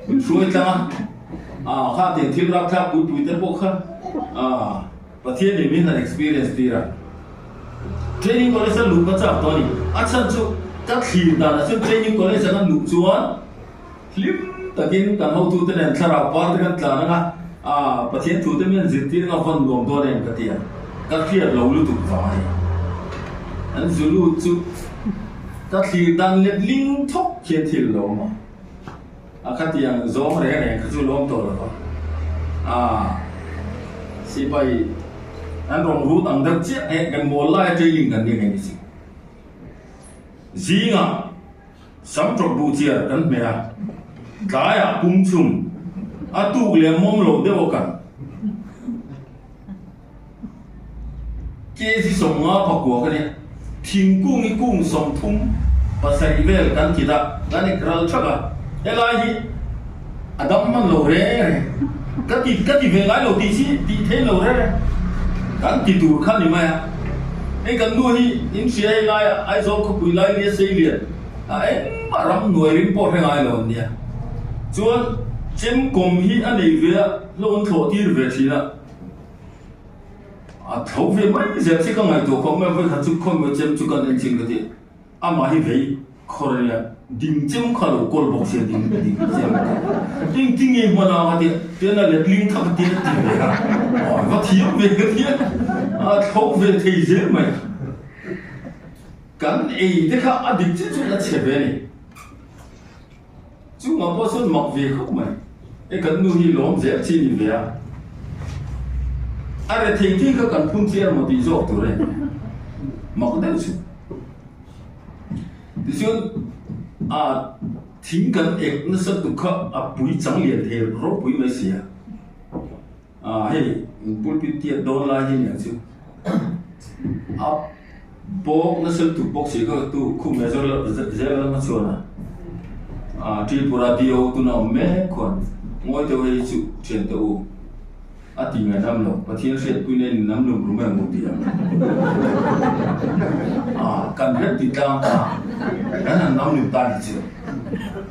min hruai tlang a. Ah kha tiang thil rapthlak pui pui te pawh kha ah Pathian in min han experience tir a. Training college a luh ka chak tawh a ni. A chhan chu ka thlir dan ah chuan training college a kan luh chuan hlim takin kan hotu te nen thlarau par te kan tlan ang a, ah Pathian thu te min han zirtir ang a vawn nuam dawn em ka ti a. Ka hriat lo lutuk vang a ni. An zu lut chu ka thlir dan letling thawk khian thil lo awm a. A khatiang zawng reng reng kha chu lawm tawh lo va, a sipai an rawn rut ang deuh chiah nge kan mawl laia training kan nia nge ni si. Zingah sam tawp buh chiar kan hmeh a, tlaiah pum chhum a tuk leh mawm lo deuh a kan. Kg 50 ka nia, thingkung hi kung 37 vel kan kit a, kan ik ral thak a, helai hi a dam hman lo reng reng, ka ti ka ti ve ngai lo tih chi tih thei lo reng reng, kan ti tur kha ni mai a, hei kan nu hi in hria hei laia Aizawl khawpui lai nia Seilian a engmah ram hnuai rim pawh hre ngai lo an nia, chuan chemkawm hi a nei ve a, hlawh an thlawh tir ve thin a. A tho ve mai zel che ka ngaihtuah khawp mai a, vawikhat chu khawi maw chem chu kan en chin ka ti, amah hi vei khawr a nia, ding chem kha lo kawl bawk sia ding ding chem kha eng ti nge hman a ka ti a, tian a letling kha ka ti a ti ve a, aw va thiam ve ka ti a, a tho ve thei zel mai, kan ei te kha a dik chiah chuan a chhe ve a ni. Chungah pawh chuan mak ve khawp mai. E kan nu hi lawm zel chi ni ve a. A rethei thei kha kan phun chiar maw tih zawk tur e. Mak deuh chu. Tichuan a thing kan ek nasa tuk kha a pui chang lian thei ropui mai si a. A hei pulpit tiat dawn lai hi niang chu. A bawk nasa tuk bawk si kha tu khum major zel lama chuan a a Tripura DO tuna awm mek khuan ngawi deuh hei chu thian teh u a ti ngai nam lo Pathian hriatpui nei ni nam lum rum em u ti a a kan rem ti tlang ta. Kan han nam lut ta ni chu.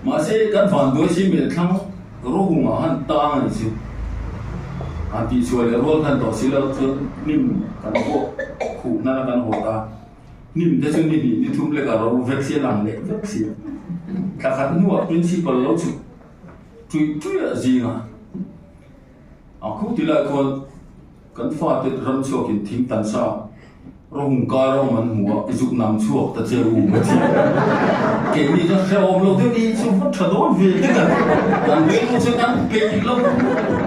Mahse kan vanduai si mel thlang Rohunga han tang a ni chu. Han tihchhuah leh rual khan tawh si lo chuan hnim kan pawh khuh nana kan haw ta. Hnim te chu ni hnih ni thum lek a ro vek si a lang leh vek si a. Thla khat hnuah principal lo chhuk ṭuih ṭuih a zingah a khu ti lai khuan kan fate ram chhuakin thing tan sa Rohung kar a awm an hmu a, i zuk nam chhuak ta che u ka ti. Keini chuan hrehawm lo deuh hi chu va tha dawn ve te kan kan rilru chu kan peih lo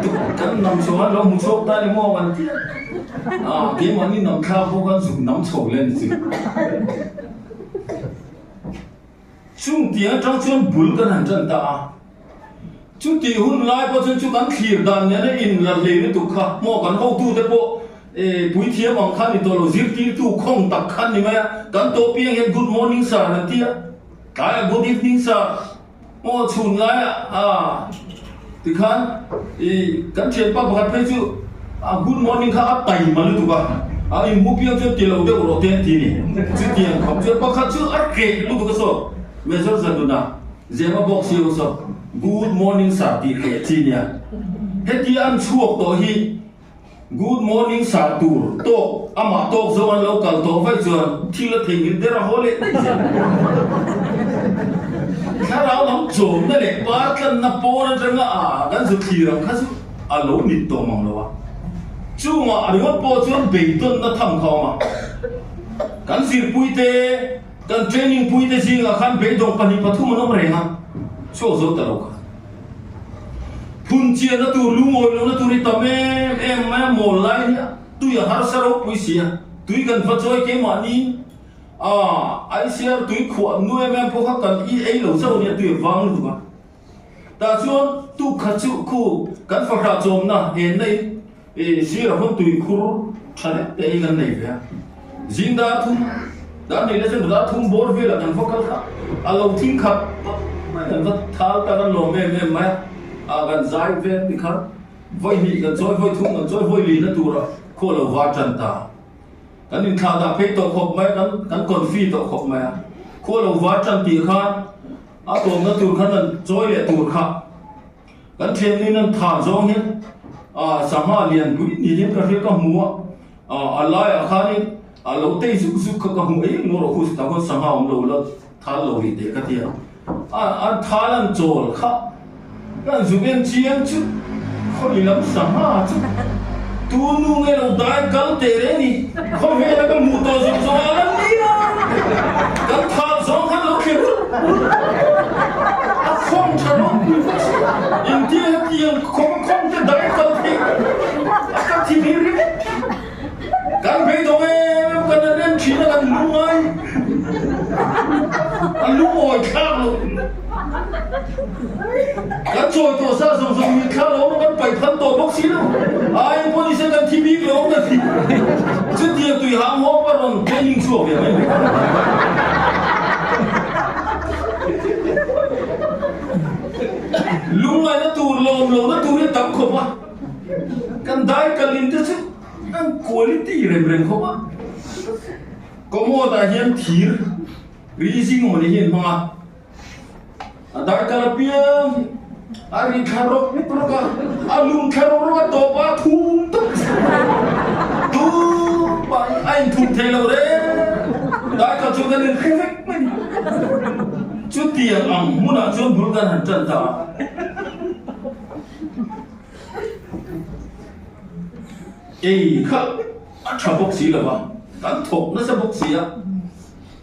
tuk kan nam chho an lo hmu chhuak ta ni maw kan ti a. Ah keimahni nam thlak pawh kan zuk nam chho le ni chu. Chung tih atang chuan bul kan han tan ta a. Chutih hun lai pawh chuan chu kan thlir dan nena in la hlei lutuk kha maw kan hotute pawh puithiam ang kha ni tawh lo zirtirtu khawng tak kha ni mai a, kan tawh piang hian good morning sir kan ti a, tlaiah good evening sir maw chhun laiah ah tikhan kan thianpa pakhat phei chu a good morning kha a taima lutuk a, a inhmu piang chuan ti lo deuh rawh te an ti ni, chutiang khawp chuan pakhat chu a hreh lutuk a saw Major Zanuna. Zema bawk si ho saw Good morning sir tih leh chi nia. Hetia an chhuak tawh hi Good morning sir tur tawk amah tawk zawng an lo kal tawh vaih chuan thil a theihnghilh der a haw leh daih zel. Thlarau lam chawmna leh par tlanna pawn atanga a kan zu thlir ang kha chu a lo mit tawh mang lo a. Chungah ringawt pawh chuan beidawnna tham kha a awm a. Kan zirpuite. Kan training puite zingah khan beidawng pahnih pathum an awm reng a, chhuak zo ta lo kha. Phun chiahna tur, lungawi lohna tur hi tam em em mai a, mawl lai hi a tui a harsa ropui si a, tui kan va chawi keimahni a ICR tui khuah nu em em pawh kha kan i ei lo chauh a nia, tui a vang lutuk a. Tah chuan tuk khat chu khu kan fahrah chawmna enna in I sir a hawn tui khur tha deuh te hi kan nei ve a, zing dar thum dar nei la chuan dar thum bawr velah kan va kal kha a lo thing khat pap mai kan va thal ta kan lawm em em mai a, ah kan zai vel ti kha vawi hnih kan chawi vawi thum kan chawi vawi lina tura khaw lo var tan ta kan inthlah dah phei tawh khawp mai kan kan confi tawh khawp mai a, khaw lo var tan tih khan a tawmna tur khan an chawi leh tur kha. Kan thiannuin an tha zawng hian ah sangha lian pui ni hian ka hria ka hmu a, ah a laiah khanin a lo tei zuk zuk kha ka hmu ei maw rawh khu tah khawn sangha awm lo la thal lo rih teh ka ti a, ah an thal an chawl kha kan zuk en chiang chu khawi lam sangha chu tu nu nge lo dai kal teh reng ni khawvela ka hmuh tawh zawng zawng a la nia kan thal zawng khan lo thlir rut rut a khawng tha ropui bawk si intia hetiang khawng khawng te dai kal thei a ka thi phei ringawt kan beidawng em kan an en thin a kan lungngai a lungawi thlak lo Kan chawi tawh sa zawng zawng min thla lo kan paih phal tawh bawk si lo. Ai pawh ni se kan thi bik lo ka ti. Chutiang tui hang haw pa rawn training chhuak ve mai mai. Lungngaihna tur lawm lohna tur hi tam khawp a. Kan dai kalin te chu an quality rem rem khawp a. Commode ah hian thir ri zing mawni hi an hmang a. A darkar apiang hi a ri thla rawk rawk a, a lum thla rawk rawk a, tawp a thum tawp tumah hi a inthum thei lo reng. Darkar chu kan inhre vek mai ni. Chutiang ang hmunah chuan bul kan han tan ta a. Ei kha a tha bawk si lo va, kan thawk nasa bawk si a.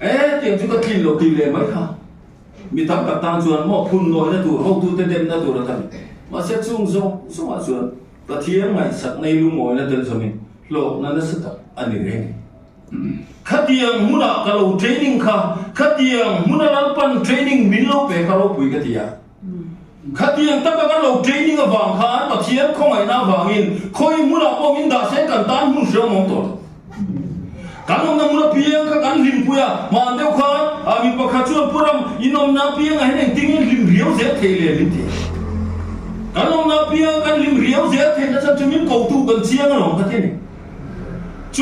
E, tiang chu ka tlin lo tih leh mai kha. Mi tam tak tan chuan maw phun nawina tur, hotute demna tur a tam. Mahse chung zawng zawngah chuan Pathian ngaihsak nei lungawina tel zawmin hlawkna nasa tak a ni reng. Khatiang hmunah ka lo training kha, khatiang hmuna Lalpan training min lo pe kha ropui ka ti a. Khatiang taka kan lo training avang khan Pathian khawngaihna avangin khawi hmunah pawh min dah se kan tan hmun hriam awm tawh lo. Kan awmna hmun apiang kha kan hlimpui a, hmaan deuh khan ah mi pakhat chuan Pu Ram, in awmna apiang ah hian engtin nge hlim riau zel thei le min ti a. Kan awmna apiang kan hlim riau zel theihna chhan chu min kotu kan chiang alawm ka ti a ni.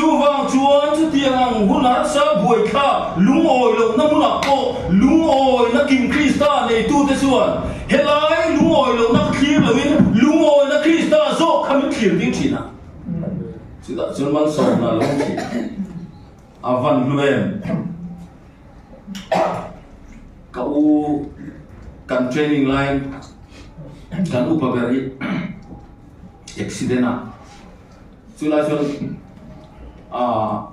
Chuvang chuan chutiang ang hun harsa buaithlak lungawi lohna hmunah pawh lungawina kim Krista neitute chuan helai lungawi lohna ka thlir loin lungawina Krista zawk kha min thlir ding thin a. Chutah chuan malsawmna a lo awm thin. A van hlu em? Ka u kan training laiin kan upa ber hi accident a. Chulai chuan aah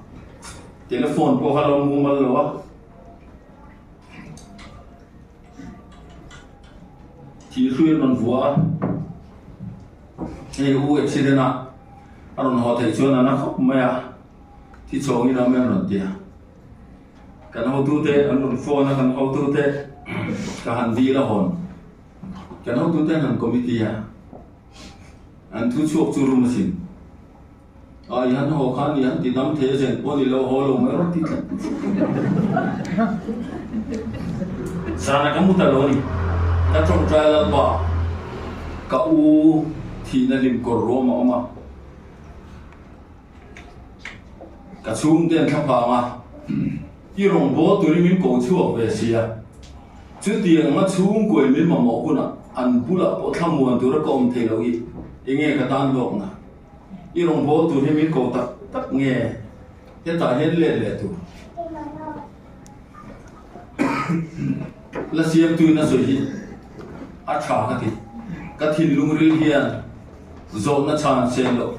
telephone pawh kha lo mumal lo a, thih hrui an rawn vuah a, hei u accident a a rawn haw theih chuan a na khawp mai a, thi chhawngin a awm em rawn ti a, kan hotute an rawn phone a, kan hotute ka han dil a hawn, kan hotute an han committee a. An thu chhuak chu rum asin. A i han haw khan i han ti dam thei a zen pawh ni lo haw lo mai rawh ti tlat. Zana ka mu ta lo a ni. Ka tawngtai lalpa ka u thihna hlim kawr ruam a awm a. Ka chhungte an thla phang a, i rawngbâwl turin min ko chhuak ve si a. Chutiang a chhungkuai min mamawh hunah an bulah pawh thlamuan tura ka awm thei lo hi enge ka tan hlawkna? I rawngbâwl tur hi min ko tak tak nge hetah hian let leh tur? La siamtuin a sawi hi a tha ka ti. Ka thinlung ril hian zawhna chhan sen loh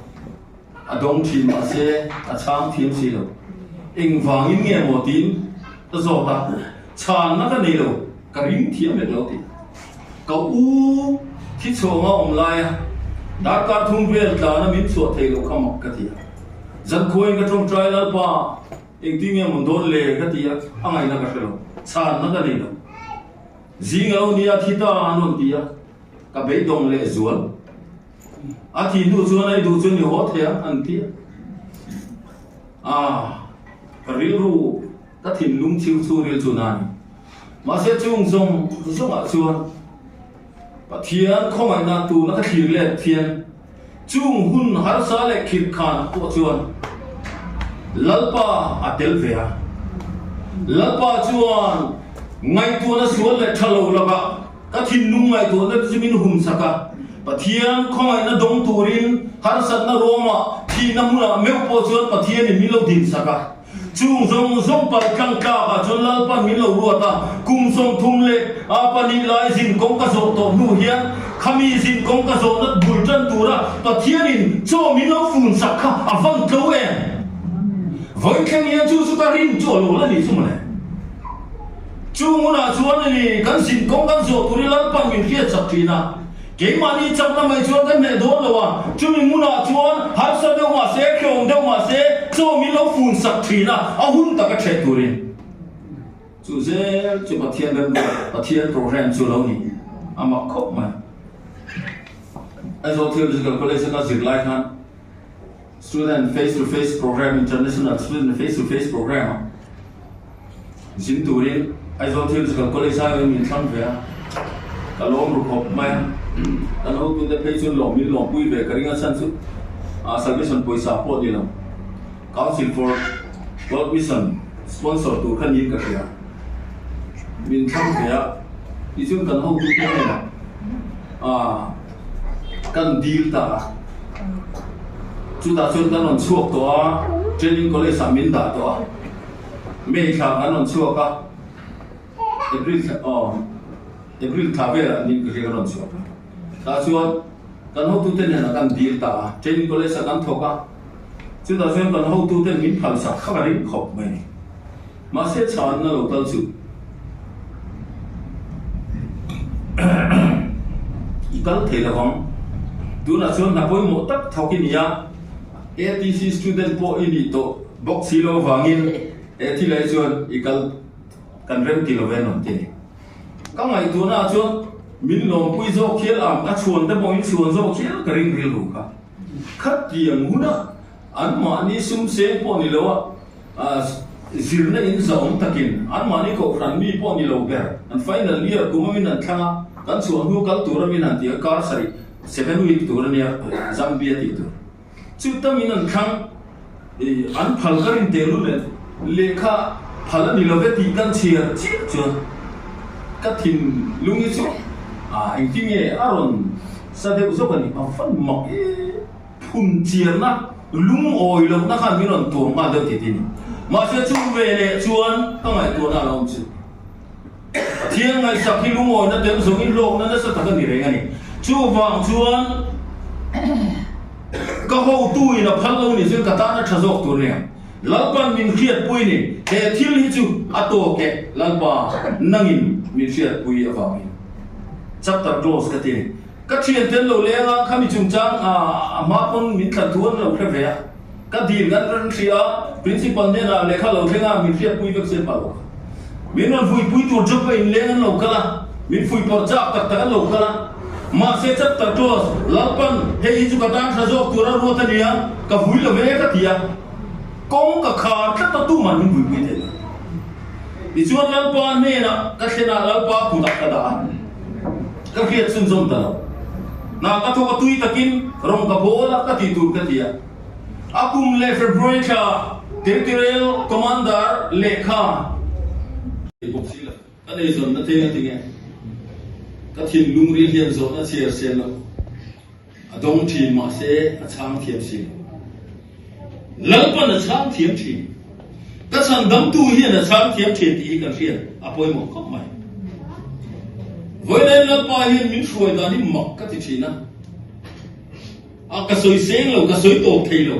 a dawng thin mahse a chhang thiam si lo. Engvangin nge maw tiin ka zawt a, chhanna ka nei lo, ka ring thiam vek lo tih. Ka u thi chhuanga awm laia darkar thum vel tlana min chhuah thei loh kha mak ka ti a. Zankhuain ka tawngtai Lalpa engtin nge maw dawn le ka ti a, a ngaihna ka hre lo, chhanna ka nei lo. Zing a lo nia thi ta an rawn ti a, ka beidawng leh zual. A thih hnu chuan ei duh chu ni haw thei ang an ti a. Ah, ka rilru, ka thinlung chhiu chu ril chu na a ni. Mahse chung zawng zawngah chuan Pathian khawngaihna tuna ka thlir let thian chung hun harsa leh khirh khan pawh chuan Lalpa a tel ve a. Lalpa chuan ngaihtuahna sual leh tha lo lakah Ka thinlung ngaihtuahna te chu min hum sak a, Pathian khawngaihna dawng turin harsatna ruamah thihna hmunah meuh pawh chuan Pathianin min lo din sak a. Chung zawng zawng palh tlang tlakah chuan Lalpan min lo ruat a, kum 30 leh a pahnih lai zin kawng ka zawh tawh hnu hian khami zin kawng ka zawhna bul tan tura Pathianin chaw min lo fun sak kha a van tlo em? Vawithleng hian chu chu ka rin chu a lo la ni chu mawle. Chu hmunah chuan i kan zin kawng kan zawh turin Lalpan min hriat chak thin a, keimahni chakna mai chuan kan hneh dawn lo a, chumi hmunah chuan harsa deuh mah se, hlawm deuh mah se, chaw min lo fun sak thin a, a hun taka ṭheh turin. Chu zel chu Pathian remruat, Pathian program chu lo ni a mak khawp mai. Aizawl Theological College a ka zir lai khan Student Face to Face Program, International Student Face to Face Program a zin turin Aizawl Theological College a min thlang ve a, ka lawm ru khawp mai a. Kan hotute phei chuan lawm min lawmpui ve ka ring a chhan chu Salvation pawisa pawh ni lo Council for World Mission sponsor tur kha niin ka hria. Min thlang ve a, tichuan kan hotute hnenah ah kan dil ta a, chutah chuan kan rawn chhuak tawh a, training college ah min dah tawh a, May thla kan rawn chhuak a, April thla aw April thla velah ni ka hria kan rawn chhuak a, tah chuan kan hotute nen ah kan dil ta a, training college ah kan thawk a, chutah chuan kan hotute min phalsak kha ka ring khawp mai, mahse chhanna lo kal chu. I kal thei lo ang. Tunah chuan hna pawimawh tak thawk i ni a, ATC student pawh i nih tawh bawk si lo avangin he thil ah hi chuan i kal kan rem ti lo ve an rawn ti a ni. Ka ngaihtuahna ah chuan min lawmpui zawk hial ang, a chhuan te pawh in chhuan zawk hial ka ring rilru kha. Khatiang huna anmahni sum seng pawh ni lo a, Zirna in zahawm takin anmahni kohhran mi pawh ni lo ber an final year kum amin an thlang a, kan chhuah hnu kal tur amin an ti a, kar sarih, seven week tur ania Zambia tih tur chu tamin an thlang. An phal ka rin teh lul nen lehkha phal a ni lo ve tih kan chhiar chiah chuan ka thinlung hi chu engtin nge a rawn sa deuh zawk a ni. A van mak e, phun chiarna lungawi lohna khan min rawn tuam nghal deuh tih tih a ni. Mahse chu veleh chuan ka ngaihtuahna a lo awm chu. Pathian ngaihsak hi lungawina tel zawngin hlawkna nasa tak a ni reng a ni. Chuvang chuan ka hotu in a phal lo ni chuan ka tan a tha zawk tur nia. Lalpan min hriatpui ni, he thil hi chu a tawk e, Lalpa nangin min hriatpui avangin. Chapter close ka ti ni. Ka thian tel lo leng a, khami chungchang a hma pawn min thlan thu an lo hre ve a. Ka dil kan rawn hria a, Principal hnenah lehkha lo thleng a, min hriatpui vek se pah lo kha. Min rawn fuihpui tur job a inleng an lo kal a, min fuihpawrh chak tak tak an lo kal a. Mahse chapter close, Lalpan hei hi chu ka tan tha zawk tur a ruat a nia, ka vui lo ve ka ti a. Kawng ka khar tlat a tuman min vuipui thei lo. Tichuan Lalpa hnenah ka thlen a, Lalpa kutah ka dah a. Ka hriat chhunzawm ta lo. Hna ka thawk a tui takin rawng ka bawl a, ka tih tur ka ti a. A kum leh February thla Territorial Commander lehkha. Bawk si lo. Ka nei zawnna theng a ti nge? Ka thinlung ril hian zawhna chhiar siam lo. A dawng thin mahse a chhang thiam si lo. Lalpan a chhang thiam thin. Ka chhan damtu hian a chhang thiam thin tih hi kan hriat a pawimawh khawp mai. Vawiin Lalpa hian min hruai dan hi mak ka ti thin a. A ka sawi seng lo, ka sawi tawp thei lo.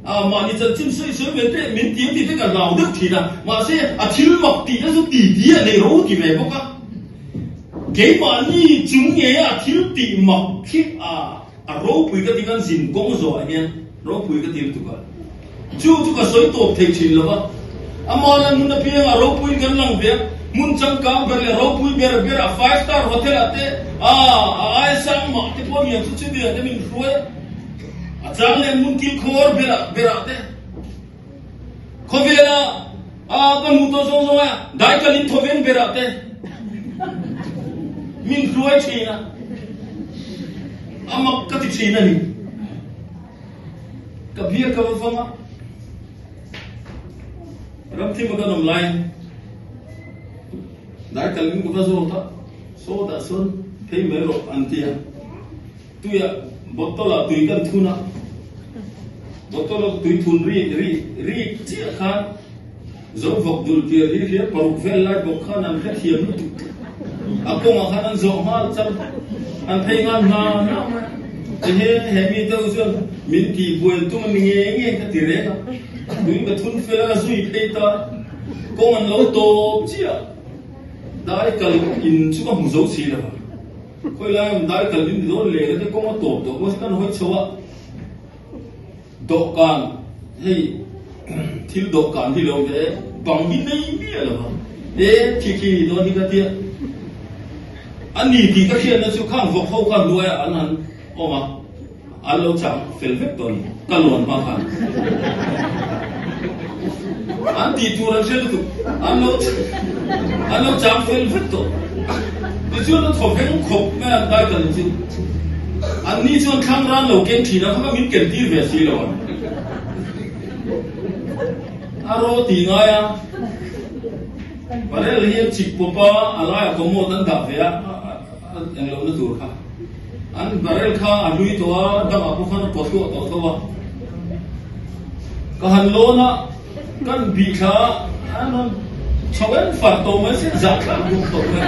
A mahni chanchin sawi sawi ve teh min ti ti te ka hlau deuh thin a, mahse a thil mak tih na chu ti ti a nei ro ti ve bawk a. Keimahni chung nge a thil tih mak khi a a ropui ka ti kan zin kawng zawh ah hian ropui ka ti lutuk a. Chu chu ka sawi tawp thei thin lo va. Ama lan hmun apiang a ropui in kan lang ve a, hmun changkang ber leh ropui ber ber a five star hotel ah te a a aia sang mah te pawh niang chu chumi ah te min hruai a. A chang leh hmun kil khawr berah berah te khawvela a ka hmuh tawh zawng zawng a daikal in thawven berah te min hruai thin a, a mak ka ti thin a ni. Ka bia ka va fang a, ramthim a kan awm lai daikal in ka va zawt a, sawtah sawn phei mai rawh an ti a. Tuiah bottle ah tui kan thun a, bottle a tui thun ri ri ri chiah khan Zovawk dul pial hi hliam paruk vel lai bawk khan an hrethiam lutuk. A kawngah khan an zawh nghal char, an phei nghal hna hna mai a. Ehe, he mi deuh chuan min tih buai tum a ni ngei ngei ka ti reng a, tui ka thun fel a, ka zui phei ta, kawng an lo tawp chiah, dai kal in chu ka hmu zo si lo a. Khawi lai awm dai kal in dawn leh te kawng a tawp tawh maw kan hawi chho a dawhkan hei thil dawhkan hi lo ve bang hi nei miah lo a e khi khi dawn hi ka tia a ni tih ka hriatna chu khang vawk ho khan hnuai ah an han awm a an lo chang fel vek tawh a ni ka lawn hma khan an tih tur an hre lutuk an lo an lo chang fel vek tawh tichuan a thaw veng khawp mai an dai kal chu an ni chuan thlang ran lo keng thin a kha min ken tir ve si lo an a ro ti ngai a barrel hi an chik pawp a a laiah commode an dah ve a Eng lohna tur kha an barrel kha a hlui tawh a, dangah pawh khan a pawt hluah tawh tho a. Ka han lawn a, kan bih thla a, an rawn chho en far tawh mai se zah thlak duh tawh mai.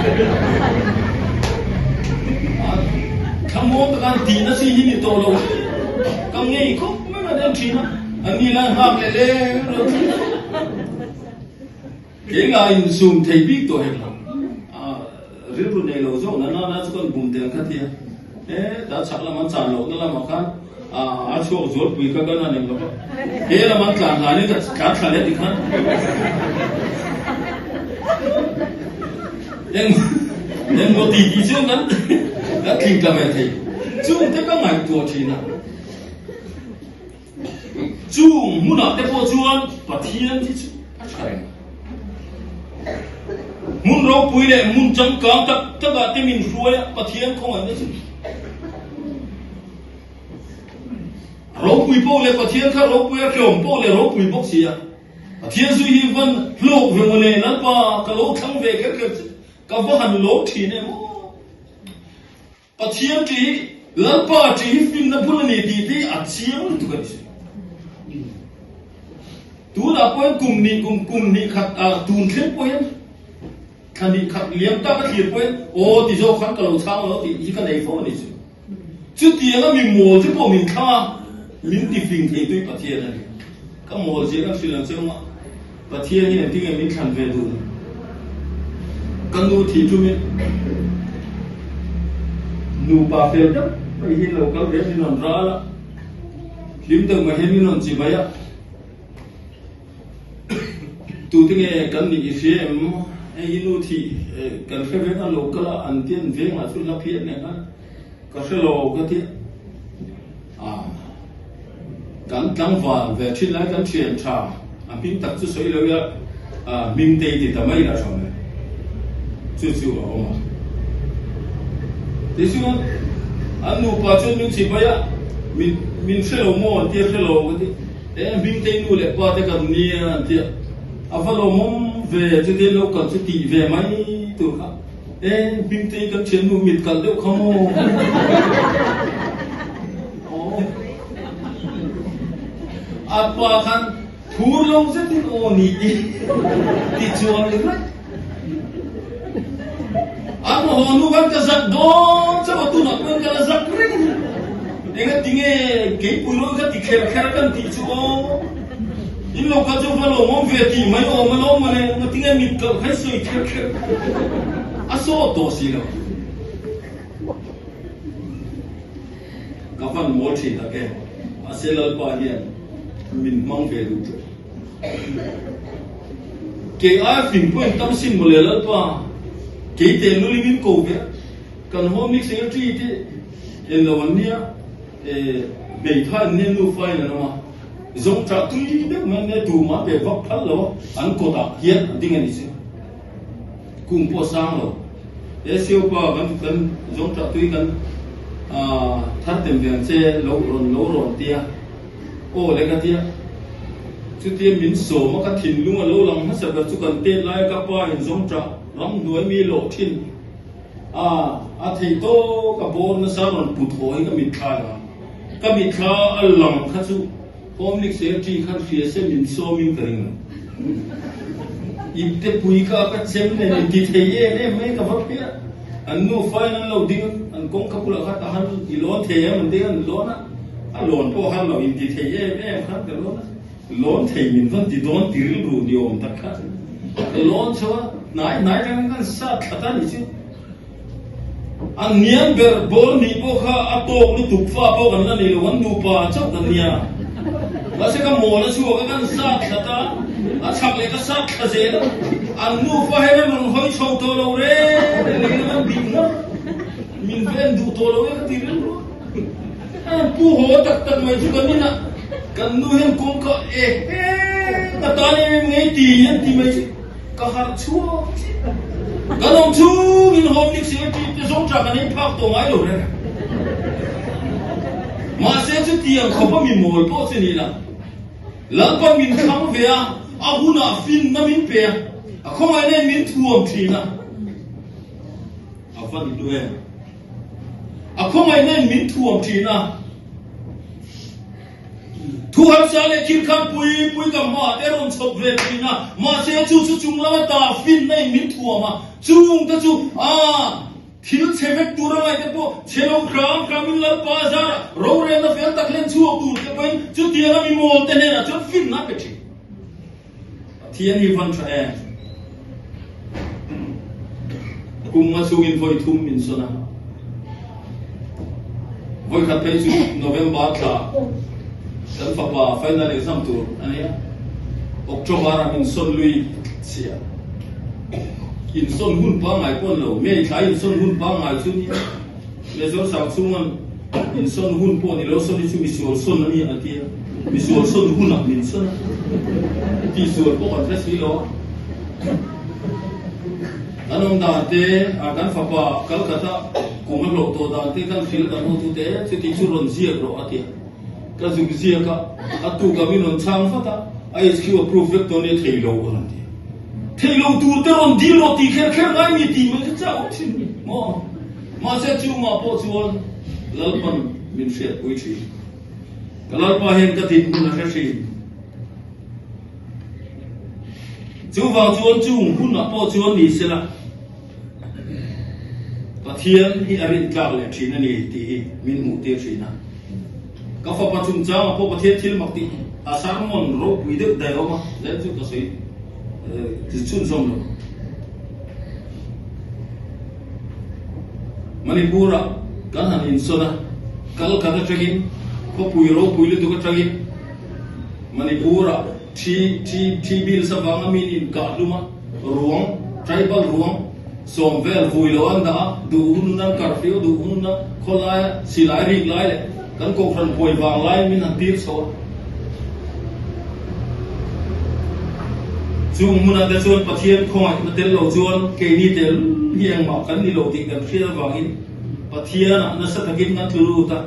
Thlamuang taka an tihna chi hi ni tawh lo ka ngei khawp mai an en thin a, an ni lai nghak leh leng reuh thin a. Keimah insum thei bik tawh hek lo. Rilru nei lo zawk na nana chu kan bum tel kha tia. E ta chhak lam an chan lohna lamah khan a chhuak zualpui kha kan han eng lo va. He lam an tlan hlanin ka tlan thla leh ti khan. Eng engmaw ti tih chu kan kan tling tla ve thei. Chung te ka ngaihtuah thin a. Chung hmunah te pawh chuan Pathian hi chu a tha reng a. Hmun ropui leh hmun changkang tak takah te min hruai a, Pathian khawngaihna chu a Ropui poh leh Pathian kha ropui a tlawm poh leh ropui bawk si a. Pathian zui hi van hlawk ve maw le Lalpa ka lo thlang ve kher kher che ka va han lawm thin em aw. Pathian ṭih hi Lalpa ṭih hi finna bul a ni tih te hi a chiang lutuk a ni si. Tunah pawhin kum hnih kum kum hnih khat ah tun thleng pawhin thla hnih khat liam tak a thlir pawhin aw ti zawk khan ka lo chhang lo tih hi ka nei fo a ni si. Chutianga mi mawl te pawh min thlang a, min ti fing thei tui Pathian a ni. Ka mawl zia kan hrilh ang che anga Pathian hian engtin nge min thlan ve dun? Ka nu thih tumin nupa fel deuh mai hi lo kal ve min rawn ral a, hlim deuh mai hian min rawn chi mai a. Tute nge kan nih i hria em? Hei hi nu thih kan hre vek a, lo kal a an tian vengah chu hla phian leh nghal. Ka hre lo ka ti a, kan tlangval ve thin lai kan thian tha a hming tak chu sawi lo ila hming te i ti ta mai la tha mai chu chu a awm a. Tichuan an nupa chuan min chibai a, min min hre lo maw an tia hre lo ka ti. E hming te nu leh pa te kan nia an tia a va lawmawm ve chutia lo kal chu tih ve mai tur kha. E Hmingtei kan thiannu mit kalh deuh kha maw? Aw. A pa khan thur lo zetin aw ni i ti chuan ni mai. An haw nu khan ka zak dawn chauh a tunah pawhin ka la zak reng. Enga tinge keipui rawn kha ti kher kher kan tih chu aw. In lo kal chu va lawmawm ve tih mai awm alawm mawle, ngatinge mit kalh kha i sawi kher kher a sawt tawh si lo. Ka van mawl thin tak e, mahse Lalpa hian min hmang ve duh tawh. Kei aia fing pawhin tam sin mawle Lalpa, kei teh lul i min ko ve a, kan home mix secretary te en lo an nia, hmeithai an nia nufa in an awm a. Zawng chah tui deuh mai nia tumah pe vak phal lo a, an kawtah hian a ding a ni chu. Kum pawh a sang lo. He Siopa kan kan zawng chah tui kan thar tem ve ang che lo rawn lo rawn tia aw le ka tia. Chutia min sawm a ka thinlung a lo lang hmasa ber chu kan tet lai a ka pa in zawng chah ramhnuai mi lawh thin a a thei tawk a bawr nasa rawn put haw hi ka mitthla lang. Ka mitthla a lang kha chu Home League Secretary khan hria se min sawm in ka ring lo. Ipte pui kha ka chem nen in ti thei em em mai ka va phei a. An nufa in an lo ding a, an kawngka bulah kha ta han i lawn thei em an ding a, an lawn a, a lawn pawh han lo in ti thei em em khan ka lawn a. Lawn thei min vawn ti dawn ti rilru ni awm tak kha ka lawn chho a, hnai hnai atangin kan sat thla ta ni chu. An niam ber ball nih pawh kha a tawk lutuk fa pawh kan la nei lo, an nupa chauh kan nia. Mahse ka mawl a chhuak a, kan sat thla ta, a chhak leh ka sat thla zel a, an nufa hian an rawn hawi chho tawh lo reng reng lei lam an bih ngawt, min ven duh tawh lo e ka ti rilru a. An pu haw tak tak mai chu kan inah kan nu hian kawngka e he ka tan em em ngei ti an ti mai chu ka harh chhuak chiah. Kan awm chhungin home nik secretary te zawng tha kan ei phak tawh ngai lo reng. Mahse chutiang khawp a mi mawl pawh chu ni la. Lalpa min thlang ve a, a hunah finna min pe a, a khawngaihna in min thuam thin a. A va ni hnu em? A khawngaihna in min thuam thin a. Thu harsa leh thil khan pui pui ka hmaah te rawn chhawp ve thin a, mahse chu chu chung lama ta finna in min thuam a, chung te chu a thil chhe vek tur a ngaih te pawh chhe lo hram hram in Lalpa a zar a, rorelna fel tak hlen chhuak tur te pawhin chutianga mi mawl te hnenah chuan finna a pe thin. Pathian hi van tha em? Kum nga chhungin vawi thum min sawn a. Vawi khat phei chu November thla kan fapa final exam tur a nia. October ah min sawn lui chhia. Insawn hun pangngai pawh an lo. May thla insawn hun pangngai chu nia. Mezawr sang chhungan insawn hun pawh ni lo sawn hi chu misual sawn a ni a ti a, misual sawn hunah min sawn a, tihsual pawh kan hre si lo a. Kan awm dan te, kan fapa Calcutta kum a hlawh tawh dan te kan hrilh kan hotute chuti chu rawn ziak rawh a ti a. Ka zuk ziak a, a tukah min rawn chhang vat a, IHQ approve vek dawn e thei lo a rawn ti. Thei lo tur te rawn dil rawh tih kher kher ngai mi tih mai kha chauh awm thin maw? Mahse chungah pawh chuan Lalpan min hriatpui thin. Ka Lalpa hian ka dinhmun a hre thin. Chuvang chuan chung hunah pawh chuan ni sela Pathian hi a rintlak leh thin a ni tih hi min hmuhtir thin a. Ka fapa chungchangah pawh Pathian thil mak tih a sermon ropui deuh daih awm a, zel chu ka sawi chhunzawm lo. Manipur-ah kan han insawn a, kal khat atangin khawpui ropui lutuk atangin Manipur-ah thi thi thi bills avanga min inkah hlum a, ruang, tribal ruang, sawm vel vui lo an dah a, duh hun nan curfew duh hun nan khawlaia silai rik lai leh kan kohhran buai vang laiin min han tir chho a. Chung hmunah te chuan Pathian khawngaihna tel lo chuan keini tel hi engmah kan ni lo tih kan hriat avangin Pathianah nasa takin kan tlu lut a.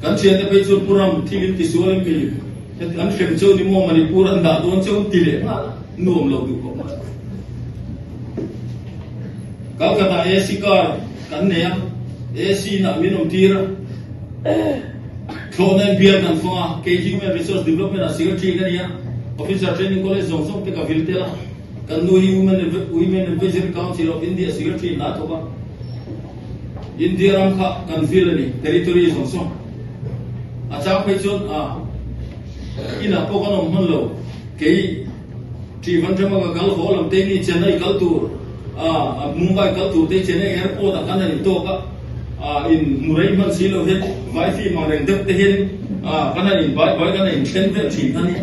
Kan thiante phei chuan Pu Ram thil in tisual em mi? Heti an hrem cheu ni maw Manipur an dah dawn cheu ti leh nghal a, nuam lo duh khawp mai. Kalkata AC car kan nei a, AC in ah min awm tir a, thlawhna in bial kan fawng a, kei Human Resource Development ah Secretary ka ni a, Officer Training College zawng zawng te ka vil tel a, kan nu hi Women Advisory Council of India Secretary in a thawk a. India ram kha kan vil a ni, territory zawng zawng. A chang phei chuan a inah pawh kan awm hman lo, kei Trivandrum-a ka kal haw lam te ni Chennai kal tur, a Mumbai kal tur te Chennai airport ah kan han intawk a, a in hmu rei hman si lo hian vai film ang reng deuh te hian a kan han in bai bai kan han inthen vel thin a ni.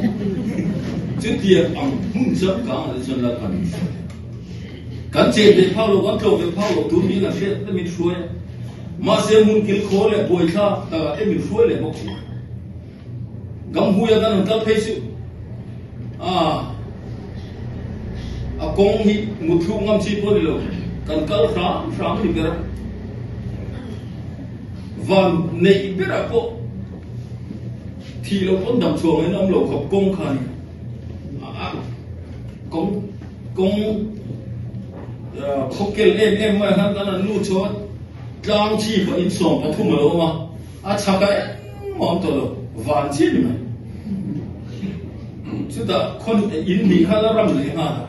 Chutiang ang hmun changkang ah te chuan Lalpan min hruai. Kan chen ve phak lo, kan tlawh ve phak lo tur niin kan hriat te min hruai a. Mahse hmun kil khaw leh buaithla takah te min hruai leh bawk thin. Gamhuia kan han kal phei suh a, a kawng hi mutthluk ngam chi pawh a ni lo, kan kal hram hram a ni ber a. Van neih berah pawh thih loh pawn dam chhuah ngaiin a awm lo khawp kawng kha a ni. A kawng Kawng khawkel em em mai khan kan an lut chho a, tlang chhip ah insawm pathum a lo awm a, a chhak ah engmah a awm tawh lo, van chiah ni mai. Chutah khawn in hnih kha la ram leh nghal a,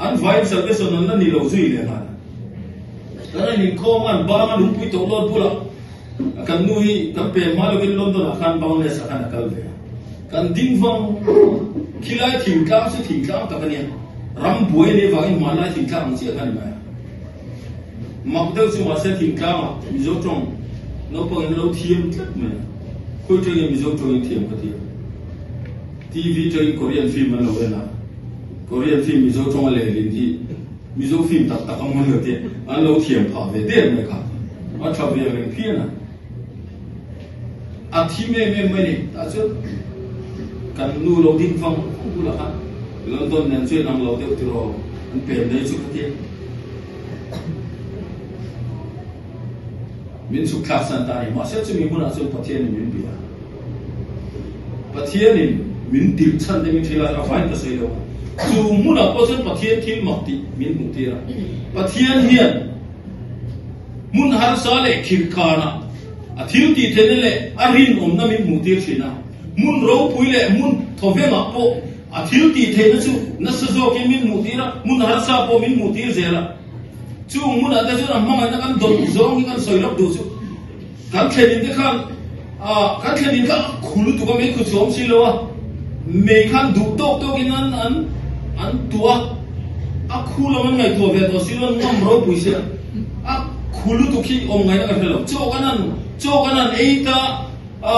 an vaiin salvation an la ni lo zui leh nghal a. Kan an inkhawm a, an bang a lungpui tawh lawt bulah kan nu hi kan pem hma lovin London ah khan Boundless ah khan a kal ve a. Kan ding vang khilai thingtlang chu thingtlang tak a nia, ram buai a nih avangin hmanlai thingtlang ang chiah kha a ni mai a. Mak deuh chu mahse thingtlang ah Mizo tawng naupang in lo thiam tlat mai a, khawi tangin Mizo tawng in thiam ka ti a. TV tangin Korean film an lo en a, Korean film Mizo tawng a lehlin hi Mizo film tak tak a mawn lo tih an lo thiam phah ve der mai kha, a tha ve reng phian a. A thim em em mai ni. Tah chuan kan nu lo ding vang vang bulah khan London nen chuan ang lo deuh tiraw an pem nei chu ka ti a. Min chhuk thlak san ta a ni. Mahse chumi hmunah chuan Pathianin min bia a. Pathianin min tirh chhan te min hrilh a, a vain ka sawi lo a. Chu hmunah pawh chuan Pathian thil mak tih min hmuh tir a. Pathian hian Hmun harsa leh khirhkhanah a thil tih theihna leh a rinawmna min hmuhtir thin a. Hmun ropui leh hmun thawvengah pawh a thil tih theihna chu nasa zawkin min hmuhtir a, hmun harsa pawh min hmuhtir zel a. Chung hmunah te chuan a hmangaihna kan dawlh zawng hi kan sawi lawk duh chu. Kan thlenin te khan kan thlenin kha a khu lutuk a, mei khu chhuam si lo a, mei khan duh tawk tawkin an an an tuah a, a khu lam an ngaihtuah ve tawh si lo, an ngam ropui sia, a khu lutuk hi awm ngaihna ka hre lo, chaw kan han chaw kan han ei ta a,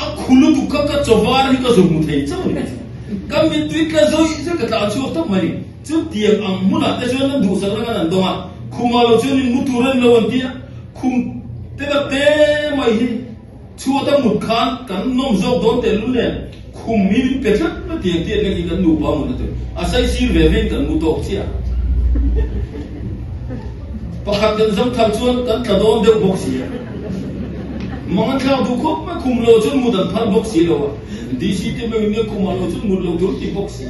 a khu lutuk kha ka chaw var hi ka zu hmu thei chauh a ni, ka mittui tla zawih zawih ka tlan chhuak tawp mai a ni. Chutiang ang hmunah te chuan an duhsakna khan an dawng a, khumah lo chuan in mu tur a ni lo an ti a, khum te tak te mai hi chhuata mut khan kan nawm zawk dawn tel lu nen khum hi min pe tlat mai tiang tiat lek hi kan nupa mut a ti a, saisir ve vein kan mu tawk chiah a. Pakhat kan zam thar chuan kan tla dawn deuh bawk si a. Mang an thlak duh khawp mai, khum lo chuan mut an phal bawk si lo a. DC te meuhin nia khumah lo chuan mut lo tur ti bawk si.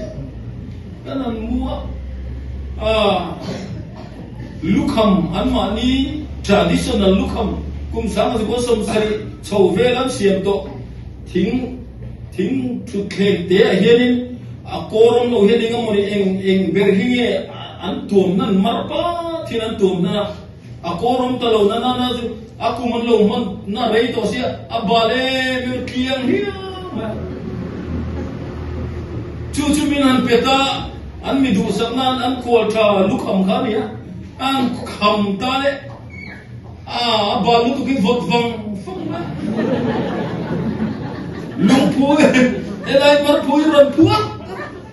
Kan han mu a, ah lukham anmahni traditional lukham kum 1970 chho vel an siam tawh thing thing thutthleng te ah hianin a kawr awm lo hian eng emawni eng eng ber hi nge an tuam nan mar pat hian an tuam nan a. A kawr awm ta lo na na na chu a kum an lo hman na rei tawh sia a bal em em tliang hiam mai a. Chu chu min han pet a, an mi duhsak nan an khual tha lukham kha a ni a, an kham ta leh a a bal lutuk hi vawt vang vang mai a. Lungphu helai parphu hi rawn phuat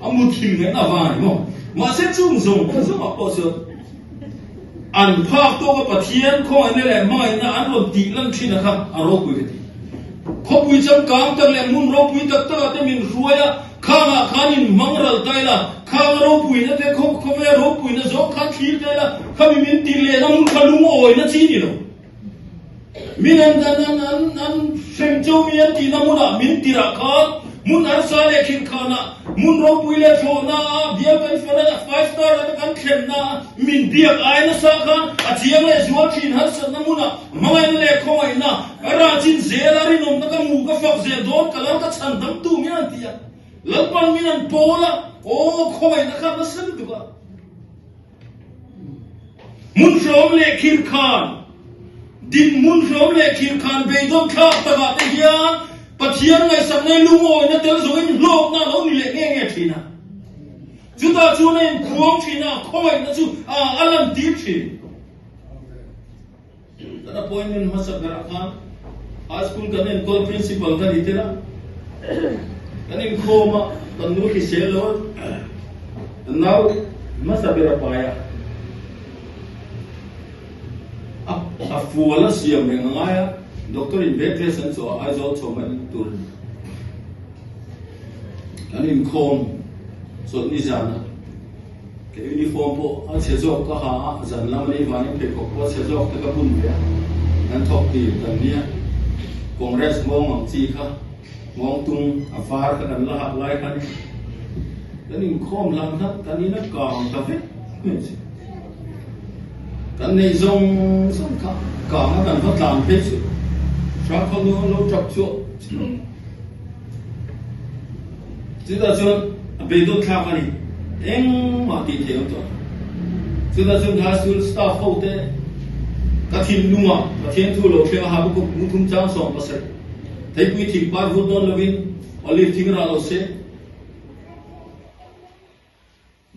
a muthil ngaihna vang a ni maw. Mahse chung zawng kha zawngah pawh chuan An phak tawk a Pathian khawngaihna leh hmangaihna an rawn tih lan thin a kha a ropui ka ti. Khawpui changkang tak leh hmun ropui tak tak ah te min hruai a, khang ah khan in hmang ral ta ila, khang a ropuina te khawvel ropuina zawng khan thlir ta ila, khami min ti lehna hmun kha lungawina chi ni lo. Min an an an an an hrem cho mi an tihna hmunah min tirah khan hmun arsa leh khirhkhanah hmun ropui leh thlawhna ah bial kan fana five star ah te kan thlenna ah min biak ai nasa khan a chiang leh zual thin harsatna hmunah hmangaihna leh khawngaihna rah chin zel a rinawmna ka mu ka fak zel dawn ka lo ka chhan dam tu min an ti a Lalpan min an pawl a aw khawngaihna kha nasa lutuk a. Hmun hrawm leh khirkhan, Dinhmun hrawm leh khirkhan beidawn thlak takah te hian Pathian ngaihsakna lungawina tel zawngin hlawkna a lo ni leh nge nge thin a. Chutah chuan a inkhuang thin a, khawngaihna chu a lantir thin. Kan appointment hmasa berah khan high school kan enkawl principal ka ni tel a, kan inkhawm a, kan nu hrisel lo a, nau hmasa ber a pai a, a fual a siam reng a ngai a, doctor in bed rest an chawh a, Aizawl chho mai tur a ni. Kan inkhawm chawlhni zan a. Ka uniform pawh a chhe zawk ka ha a, zan lam a nih vangin pheikhawk pawh a chhe zawk te ka bun ve a, kan thawk tir kan nia. Congress nghawng ang chi kha, nghawng tung a var kha kan la hak lai kha ni. Kan inkhawm hlan kha kan in a kang ta vek mai chi. Kan neih zawng zawng kha kang a kan va tlan phei chu Hrangkhaw nu an lo tap chuah chuah. Chutah chuan a beidawn thlak a ni. Engmah tih theih awm tawh lo. Chutah chuan high school staff ho te ka thinlungah Pathian thu lo thleng a Habakkuk lungthum chang 17 Theipui thing par vut dawn lovin olive thing rah lo se.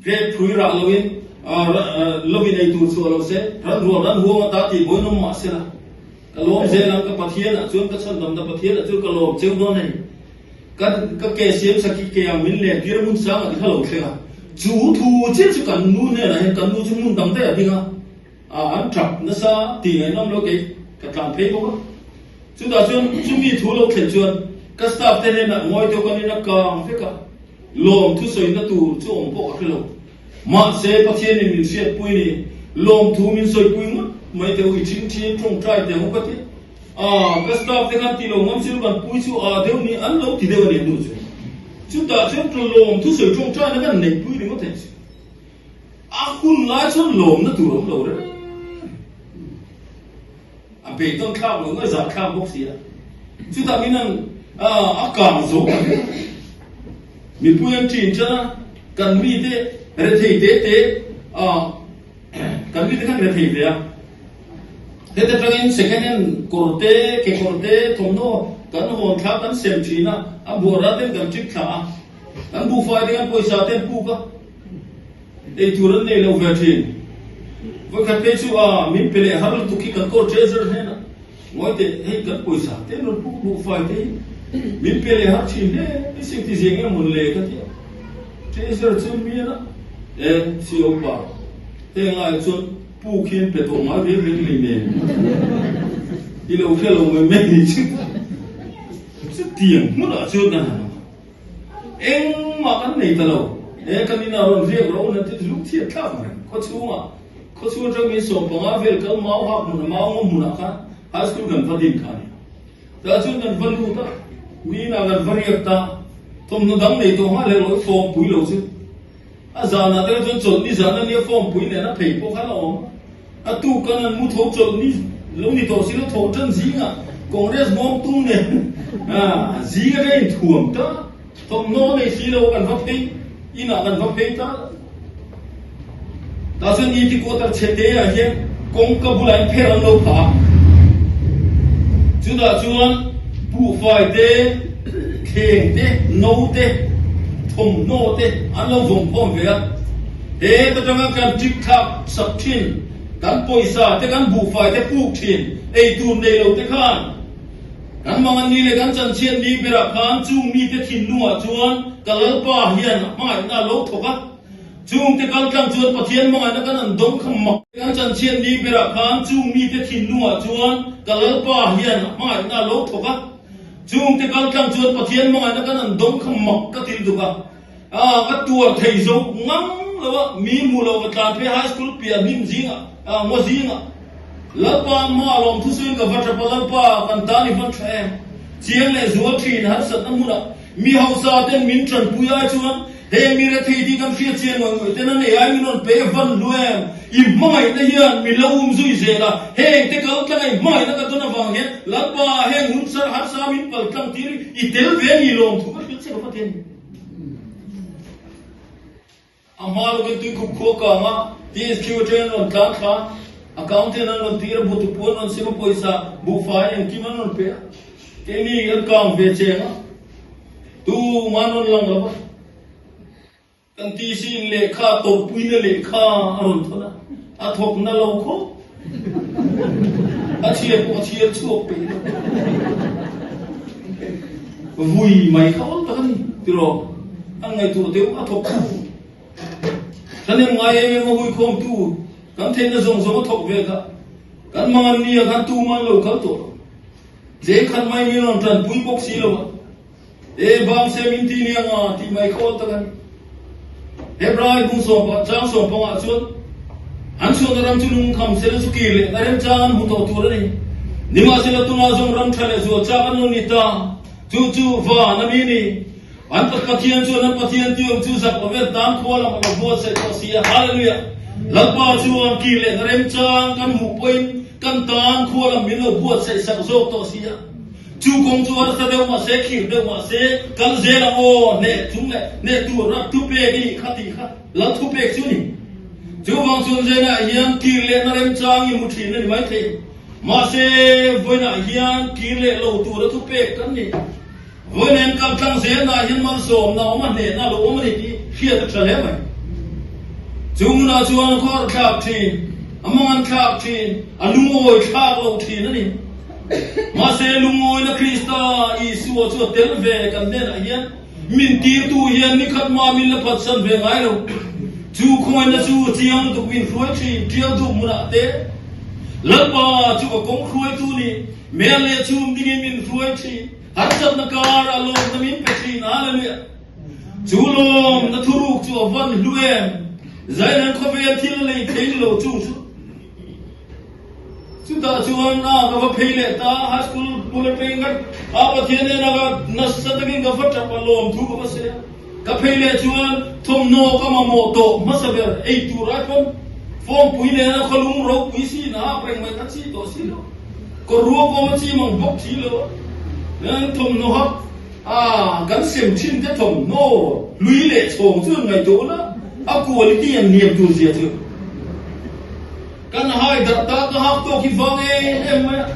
Grape phui rah loin lovin ei tur chhuah lo se, ran rual ran huang ata tih buai nawm mah sela, ka lawm zel ang, ka Pathian ah chuan ka chhandamna Pathian ah chuan ka lawm cheu dawn a ni. Ka ka ke siam sakhi ke ang min len tir a hmun sang ah ti kha lo thleng a, chu thu chiah chu kan nu hnenah hian kan nu chu hmun dang daih a ding a, an tap nasa tih ngaihnawm lo kei ka tlan phei bawk a. Chutah chuan chumi thu lo thlen chuan ka staff te hnenah ngawi deuh kan in a kang vek a. Lawm thusawina tur chu awm pawh ka hre lo. Mahse, Pathianin min hriatpui ni, lawmthu min sawipui ngawt mai teh u, i ṭhingṭhi ṭawngṭai teh ang u ka ti. Ah, ka staff te khan ti lo ngam sil kan pui chu ah deuh ni, an lo ti deuh a ni hnu chu. Chutah chuan lawm thusawi ṭawngṭaina kan neihpui ringawt thei chu. A hun lai chuan lawmna tur awm lo reng. A beidawn thlak lo nge zah thlak bawk si a. Chutah min an a kang zo ta hle. Mipui an ṭin ṭan a, kan mite rethei te te kan mite khan rethei ve a. Heta ṭangin second hand kawr te, kekawr te, thawmhnaw kan hawn thla kan sem ṭhin a, a buara ten kan ṭip thla a, kan buhfai te kan pawisa te an puk a. Ei tur an nei lo ve thin. Vawikhat phei chu a min pe leh har lutuk hi kan call treasurer hnenah ngawi teh hei kan pawisa te an rawn puk buh fai te hi min pe leh har thin hle mai sing ti zeng em mawn le ka ti a. Treasurer chuan mi a e CO pa heng ai chuan puk hi an pe tawh ngai reng reng lei nen i lo hre lo mai mai chu chutiang hmunah chuan kan han awm a. Engmah kan nei ta lo. He kan inah rawn riak ro na te lung chhiat thlak reng. Khaw chhungah, khaw chhung atang min 15 vel kal mau hak hmunah, mau ngaw hmunah khan high school kan va din kha a ni. Tah chuan kan va lut a, Nina kan va riak ta. Thawmhnaw dang nei tawh nghal hlek lo, form pui lo chu. A zanah te kha chuan chawlhni zan a nia form pui nen a phei pawh kha la awm. A tuk kan an mu tho chawlhni lo ni tawh si lo tho tan zingah Congress bawm tung nen zing atanga inthuam ta thawmhnaw nei si lo kan va phei inah kan va phei ta tah chuan ET quarter chhe te ah hian kawngka bulah in pher an lo phah a chutah chuan buhfai te thleng te no te thawmhnaw te an lo vawmkhawm ve a. He ta tanga kan ṭik thlak sak ṭhin, kan pawisa te kan buhfai te puk ṭhin, eitur nei lo te khan kan mangan ni leh kan chanchhiat ni berah khan chung mite thinlungah chuan ka Lalpa hian a hmangaihna a lo thawk a, chung te kaltlang chuan Pathian hmangaihna kan an dawng kha mak. Kan chanchhiat ni berah khan chung mite thinlungah chuan ka Lalpa hian a hmangaihna a lo thawk a, chung te kaltlang chuan Pathian hmangaihna kan an dawng kha mak ka ti lutuk a. A ka tuar thei zo ngang lo a, mi hmu lo ka tlan phei high school piah hnim zingah, ngaw zingah. Lalpa hma lawm thusuin ka va tap a, Lalpa kan tan i van tha em? Chiang leh zual thin harsatna hmunah mi hausa ten min tanpui ai chuan heng mi rethei tih kan hriat chian ngawih ngawih ten a nei ai min rawn pe van hlu em? I hmangaihna hian mi lo um zui zel a, heng te kal tlang a i hmangaihna ka dawn avang hian Lalpa heng hun sar harsa min pal tlang tir i tel ve ni lawm thu ka hrilh che ka va ti a ni. A hma lokin tuikhup khua kang a, TSQ atangin an rawn tlan thla a, accountant an rawn tir a, buhtupu an rawn sem a, pawisa buhfai engkim an rawn pe a, keini an kang ve cheng a, tumah an rawn lang lo va, kan TC in lehkha tawrhpuina lehkha a rawn thawn a, a thawk na lo khawp, a chhiar pawh a chhiar chhuak peih lo. Vui mai kha awm tak a ni tiraw? An ngaihtuah deuh a thawk tu. Thahnem ngai em em a huikhawmtu kan theihna zawng zawng a thawk ve kha. Kan mangan nia khan tuman lo kal tawh lo. Cheng khat mai min rawn tanpui bawk si lo a. E bang se min ti nia nga tih mai kha awm tak a ni. Hebrai bung sawmpa chang sawmpangah chuan an chhuahna ram chu lungkham sela chu kir leh na remchang an hmu tawh tur a ni. Nimahsela tunah zawng ram tha leh zual chak an lo ni ta. Chu chu van a mi ni. An Pathian chuan an Pathian tiawm chu zak lo vel tan khua lam a lo buatsaih tawh si a. Hallelujah! Lalpa chuan kir leh na remchang kan hmuh pawhin kan tan khua lam min lo buatsaih sak zawk tawh si a. Chu kawng chu harsa deuh mah se, khir deuh mah se, kal zel ang aw, hneh chung leh hneh tur rat thu pek i nih kha tih kha lal thu pek chu ni. Chuvang chuan Zainah hian kir lehna remchang i hmu thin a ni maithei. Mahse, vawiinah hian kir leh lo tura thu pek kan ni. Vawiin kal tlang zelnaah hian malsawmna awm a, hnehna lo awm a ni tih hriat a tha hle mai. Chu hmunah chuan a khawr thlak thin, a mangan thlak thin, a lungawi thlak lo thin a ni. Mahse, lungawina Krista Isua chu a tel ve kan hnenah hian min tirtu hian nikhat mah min la phatsan ve ngai lo. Chu khawngaihna chu chiang lutuk min hruai thin, tial duh hmunah te Lalpa chu ka kawng hruaitu ni, mel leh chhum dingin min hruai thin. Harsatna kar a lawmna min pe thin, Hallelujah! Chu lawmna thuruk chu a van hlu em? Zainan khawvel thil a lei thei lo chu chu. Chutah chuan a ka va phei leh ta, high school bul atangin ka a Pathian hnenah ka nasa takin ka va tap a, lawm thu ka va sawi a. Ka phei leh chuan thawmhnaw ka mamawh tawh hmasa ber ei tur ai pawn form pui nena khawlung ropui si na hak reng mai kha chi tawh si lo. Kawr ruak awm a chi mang bawk si lo a. Thawmhnaw hak a kan sem thin te thawmhnaw hlui leh chhawng chu an ngaihtuah ula a quality an niam tur zia chu. Kan hai darh ta ka hak tawk hi vang em em mai a.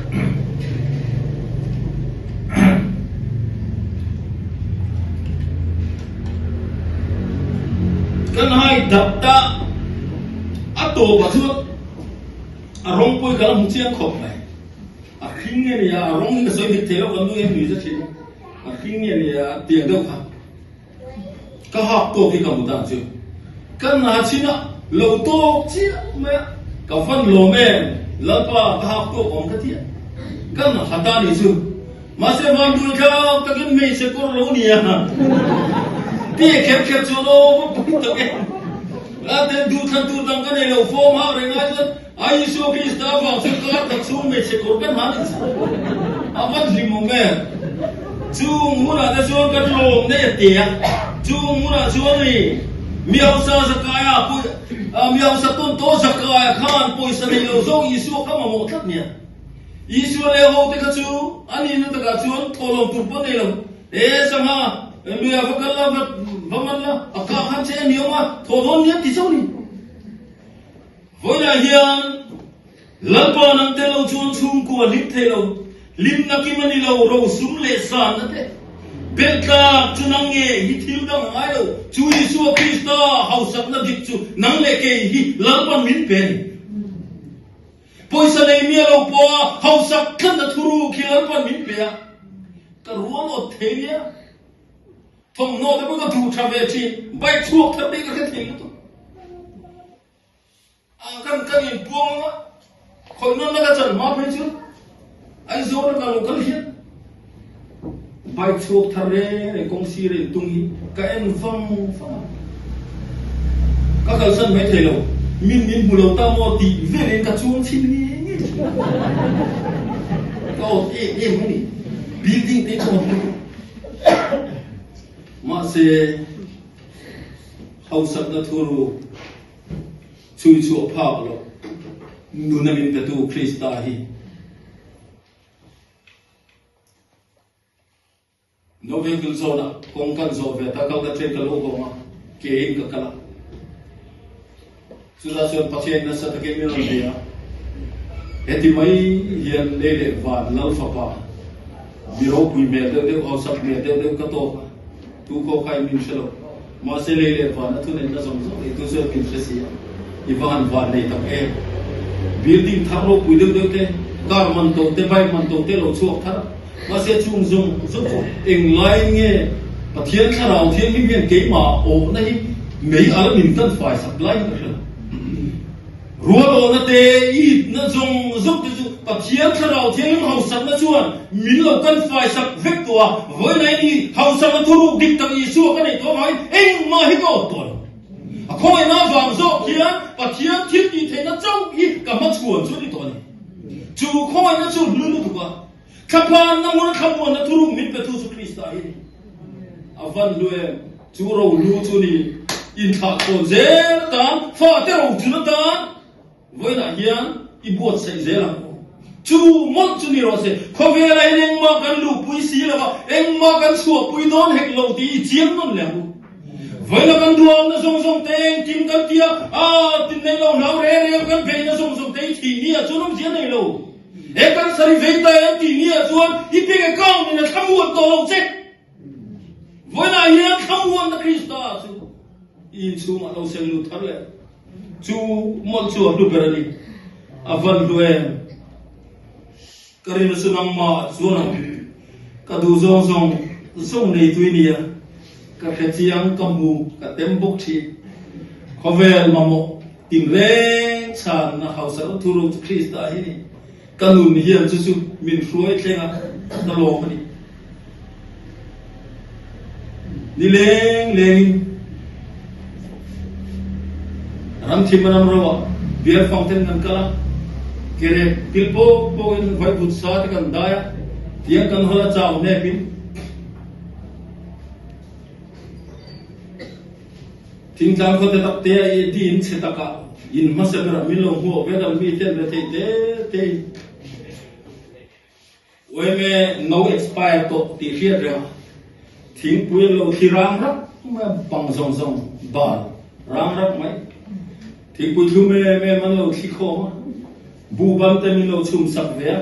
Kan hai darh ta a tawpah chuan a rawng pawh hi ka la hmu chiang khawp mai. A hring nge nia a rawng hi ka sawi dik thei lo kan nu hian nui za thin a. A hring nge nia tiang deuh kha. Ka hak tawk hi ka hmu dan chu ka na chin a lo tawk chiah mai a, ka van lawm em Lalpa ka hak tawk awm ka ti a, ka na hat a ni chu mahse van dul thlak takin hmeichhe kawr lo nia ti kher kher chuan aw va pawi tak em la ten duh thlan tur dang ka nei lo form hak reng ai chuan a Isua Krista avang chuan kar tak chhung hmeichhe kawr kan ha ni chu. A van hlim awm em? Chung hmunah te chuan kan lawm daih a ti a. Chung hmunah chuan ni mi hausa Zakaia mi hausa tawn tawh Zakaia khan pawisa nei lo zawk Isua kha mamawh tlat nia. Isua leh ho te kha chu a nihna takah chuan thawhlawm tur pawh nei lo. E sangha, luia va kal la, va man la, a kah khan che a ni awm a, thawhlawm nia ti chauh ni. Vawiinah hian Lalpa nang tel lo chuan chhungkua hlim thei lo, hlimna kim a ni lo, rosum leh sanna te belh tlak chu nang nge hi thil dang a ngai lo, chu Isua Krista hausakna dik chu nang leh kei hi Lalpan min pe a ni. Pawisa nei mia lo pawha hausak tlatna thuruk hi Lalpan min pe a, ka rual awt thei nia. Thawmhnaw te pawh ka duh tha ve thin, bike chhuak thar te hi ka hre thei lutuk. Ah kan kan in puang anga khawih nawn na ka chan hma phei chu Aizawl a ka lo kal hian bike chhuak thar reng reng kawng sir a in tung hi ka en vang vang a ka kalsan mai thei lo min min hmu lo ta maw tih velin ka chuang chhin nge nge thin ka awt em em a ni building te ka awt lutuk mahse hausakna thuru Chhui chhuah phak loh nuna min petu Krista hi No vehicle zone ah kawng kan zawh ve ta kal ka train ka lo hawng a ke in ka kal a chutah chuan Pathian nasa takin min rawn bia a heti mai hian lei leh van lal fapa mi ropui hmel deuh deuh hausak hmel deuh deuh ka tawk a Tu khaw kha i min hre lo. Mahse lei leh van a thuneihna zawng zawng ei tu chuan min hre si a, i va han van nei tak em. Building thar ropui deuh deuh te, car man to te, bike man to te lo chhuak thar a. Mahse chung zawng zawng chu englaiin nge Pathian Thlarau Thianghlim hian keimah awhna hi mei ala min tan fai sak laiin ka hre lo. Rual awhna te, itna zawng zawng te chu Pathian Thlarau Thianghlim hausakna chuan min lo kan faisak vek tawh a, vawiinah i hausakna thuruk dik tak Isua ka neih tawh avangin engmah hi ka awt tawh lo. A khawngaihna avang zawk hian Pathian thil tih theihna chauh hi ka hmachhuan chu a ni tawh a ni. Chu khawngaihna chu hlu lutuk a, thlaphanna hmuna thlamuanna thuruk min petu chu Krista hi a ni. A van hlu em? Chu rohlu chu ni inthlah thawn zel atan, fate rochun atan vawiinah hian i buatsaih zel ang u. Chu mawlh chu ni rawh se, khawvelah hian engmah kan luhpui si lo va, engmah kan chhuahpui dawn hek lo tih i chiang nawn leh ang u. Vawiinah kan duamna zawng zawng te engkim kan ti a, aa tin nei lo hlau re reu kan beihna zawng zawng te i thih ni ah chuan awmzia nei lo. He kan sari vei ta em tih ni ah chuan i pek account in a thlamuan tawh lo che. Vawiinah hian thlamuanna Krista chu i inchhungah lo seng lut thar leh chu mawlh chu a hlu ber a ni. A van hlu em? Ka rin chu nangmah chuan ang ka duh zawng zawng zawng nei tui nia ka hre chiang ka hmu ka tem bawk thin. Khawvel mamawh tinreng chhanna hausa lo thu ro chu Krista hi ni. Ka nun hian chu chu min hruai thleng a, ka lawm a ni. Ni leng lengin ram thim a ram ro ah beer fang ten kan kal a, kerek pil pawk pawk in vaivut sa te kan dai a, tiang kan hawl a chau hnep in Thingtlang khaw te tak te a i di in chhe tak ah in hmasa ber ah min lo hmuh ve dang mi ten ve thei te te in Uaime no expire tawh tih hriat reng a thingpui an lo thli rang rak mai a bang zawng zawng bal rang rak mai thingpui thlum em em an lo thli khawm a buhban te min lo chhum sak ve a.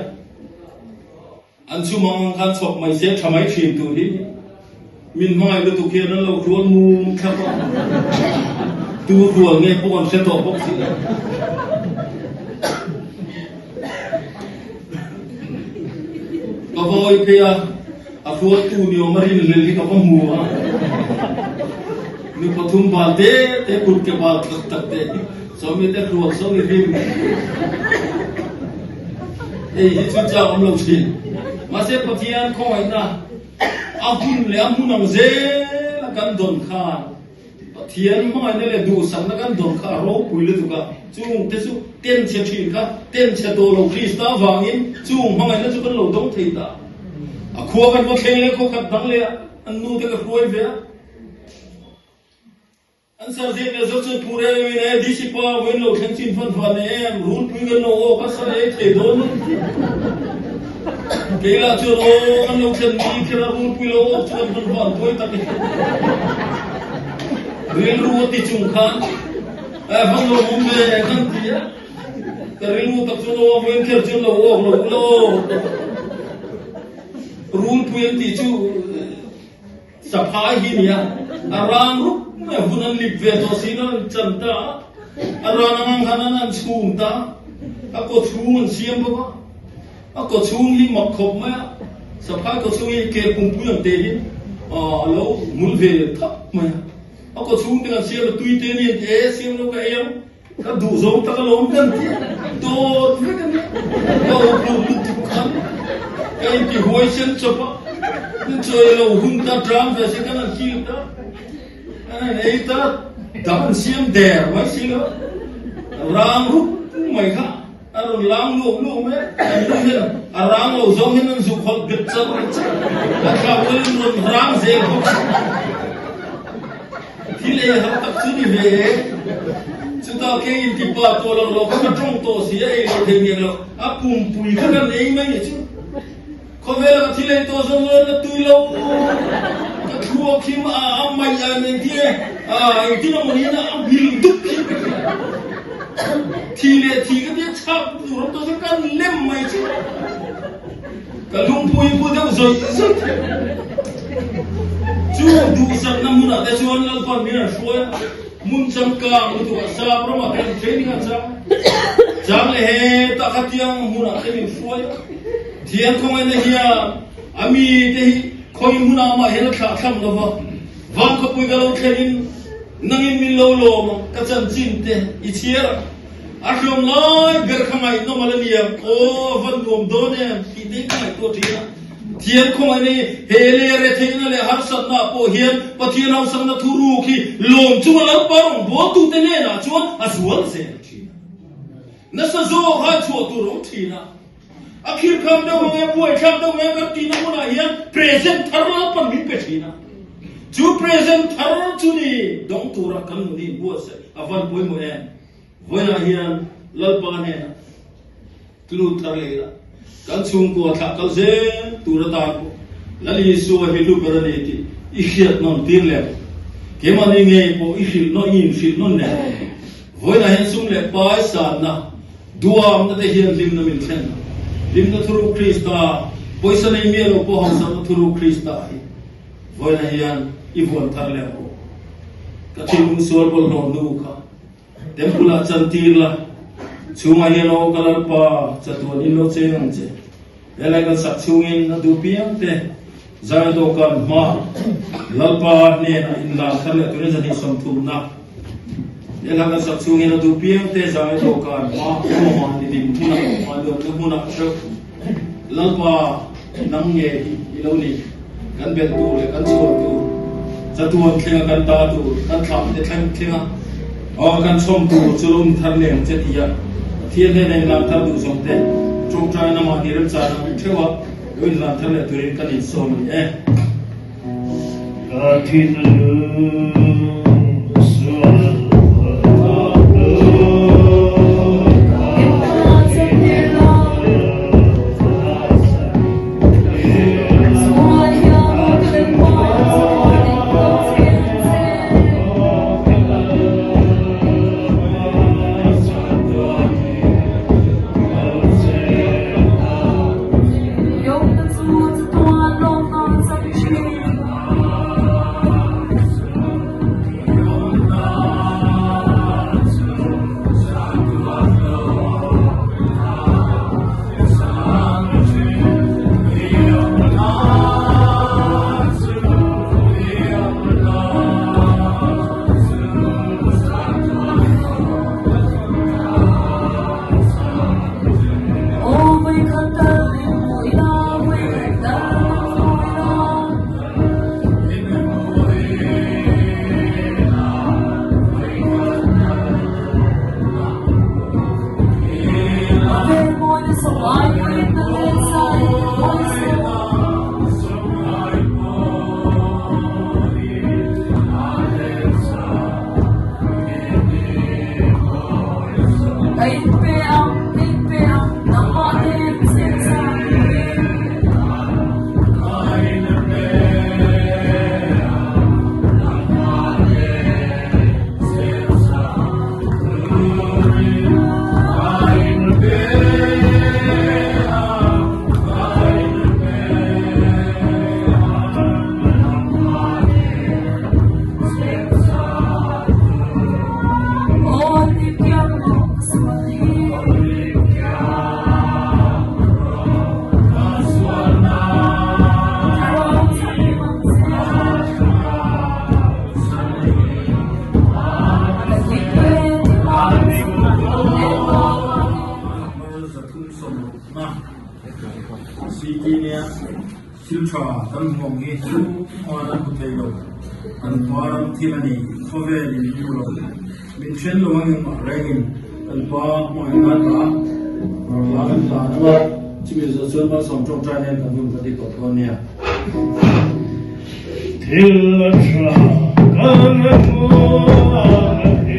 An chum ang ang khan chhawk mai se tha mai thin tur hi min hmangaih lutuk hian an lo hrual mum thlap a, tu hrual nge pawh an hre tawh bawk si lo. Ka va awi phei a, a hrualtu ni awm a rinhlelh hi ka va hmu a, nu pathum bal te te kut ke bal tak tak te hi. Sawmi te hrual sawmi hlim hei hi chu chak awm lo thin. Mahse Pathian khawngaihna a hun leh a hmun ang zel a kan dawn khan. Pathian hmangaihna leh duhsakna kan dawn kha a ropui lutuk a, chung te chu ten chhe thin kha ten chhe tawh lo Krista avangin chung hmangaihna chu kan lo dawng thei ta. A khua kan va thleng leh khawkhat dang leh a, an nu te ka hruai ve a. An sar ziak leh zawk chuan phur em em in e DC pa vawiin lo thleng chin fan fan em rulpui kan lo aw ka sar ei thei dawn lo kei lah chuan aw kan lo thlen ni kher a rulpui lo awk chu kan fan fan tuai tak e rilru a ti chung khan e van lo awm ve kan ti a ka rilru tak chuan aw vawiin kher chuan lo awk lo ula aw rulpui an tih chu Saphai hi nia, a rang rup mai a hun an lip ve tawh si lo an chan ta a, a ran ang ang khan an an chhum ta a, a kaw chhung an siam bawk a, a kaw chhung hi mak khawp mai a, saphai kaw chhung hi ke pumpui ang te hi a lo hmul ve thap mai a, a kaw chhung te kan siam a tui te ni an ti e siam lo ka ei ang. Ka duh zawng tak alawm kan ti dawt vek a nia. Ka awplo lutuk khan ka inti huaisen chawp a, min chawi lo hun ta tang ve se kan han kil ta, kan han ei ta, dam an siam der mai si lo. Rang rup mai kha a rawn lang luak luak mai a, an lu hian a rang lo zawng hian an zuk hawlh bet char char a, a thla rualin rawn rang zel bawk. Thil ei har tak chu ni ve e. Chutah kei inti pa tawh lo lo kha ka tawng tawh si a, ei lo thei miah lo. A pumpui kha kan ei mai nih chu. Khawvela ka thil ei tawh zawng zawng ka tui lo. Ka thluak hi a a mai a engtin e a engtin a mawni a bil dup hi ka ti. Thi leh thi ka tia chhak tur awm tawh se kan lem mai chu. Ka lungpui pu deuh zawih zawih thei. Chu duhsakna hmunah te chuan Lalpan min an hruai a, hmun changkang lutuk ah sap ramah te an training a chang. Chang leh hetah khatiang hmunah te min hruai a. Thian khawngaihna hian a mite hi khawi hmunah mah hian a thlah thlam lo va, van khawpui ka lo thlenin nangin min lo lawm a, ka chanchin te i chhiar a. A hriam lai ber kha ngaihnawm a la ni ang, aw van nuam dawn em tih te hi ka ngaihtuah thin a. Thian khawngaih nei he leh retheihna leh harsatna ah pawh hian Pathian hausakna thuruk hi lawm chunga Lalpa rawngbawltute hnenah chuan a zual zel thin a. Nasa zawk hai chhuah tur a awm thin a. A khirkham deuh ang e, buaithlak deuh ang e kan tihna hmunah hian present thar Lalpan min pe thin a. Chu present thar chu ni dawng tura kan nun hi inbuatsaih a van pawimawh em? Vawiinah hian Lalpa hnenah tlu thar leh ila, kan chhungkua thlah kal zel tur atan pawh Lal Isua hi hlu ber a ni tih i hriat nawn tir leh ang. Keimahni ngei pawh i hrilh nawn, i inhrilh nawn leh ang. Vawiinah hian sum leh pai sanna, duamna te hian hlimna min thlen a. Hlimna thuruk Krista, pawisa nei miah lo pawh hausakna thuruk Krista hi vawiinah hian i vuan thar leh ang aw. Ka thinlung sual bawlhhlawh nu kha. Temple ah chantir la, chhungah hian aw ka Lalpa chatuan in lo cheng ang che. Helai kan sak chhungin a duh piang te zai dawhkan hma Lalpa hnenah inlan thar leh turin zan hi sawmthumna. Helai kan sak chhungin a duh piang te zai dawhkan hma emaw ni din hmunah hmailuanna hmunah theuh Lalpa nang nge hi i lo ni, kan belh tur leh kan chhuah tur, chatuan thlenga kan ta tur, kan thlah te thleng thlenga aw kan chhawm tur chu lo ni thar leng che tia Pathian hnena inlan thar duh zawng te tawngtai na mahni remchana theuh a lo inlan thar leh turin kan insawm a ni e. Ka thinlung sual Thil tha kan hmu ang hi chu hman an hmu thei lo. Kan pa ram thil a ni, khawvel in hmu lo. Min then lo ang engmah rengin kan pa hmangaih nan ta hla kan hlan ang a, chumi zawh chuan malsawm tawngtai nen kan hun kan ti tawh dawn nia. Thil tha kan hmu ang hi.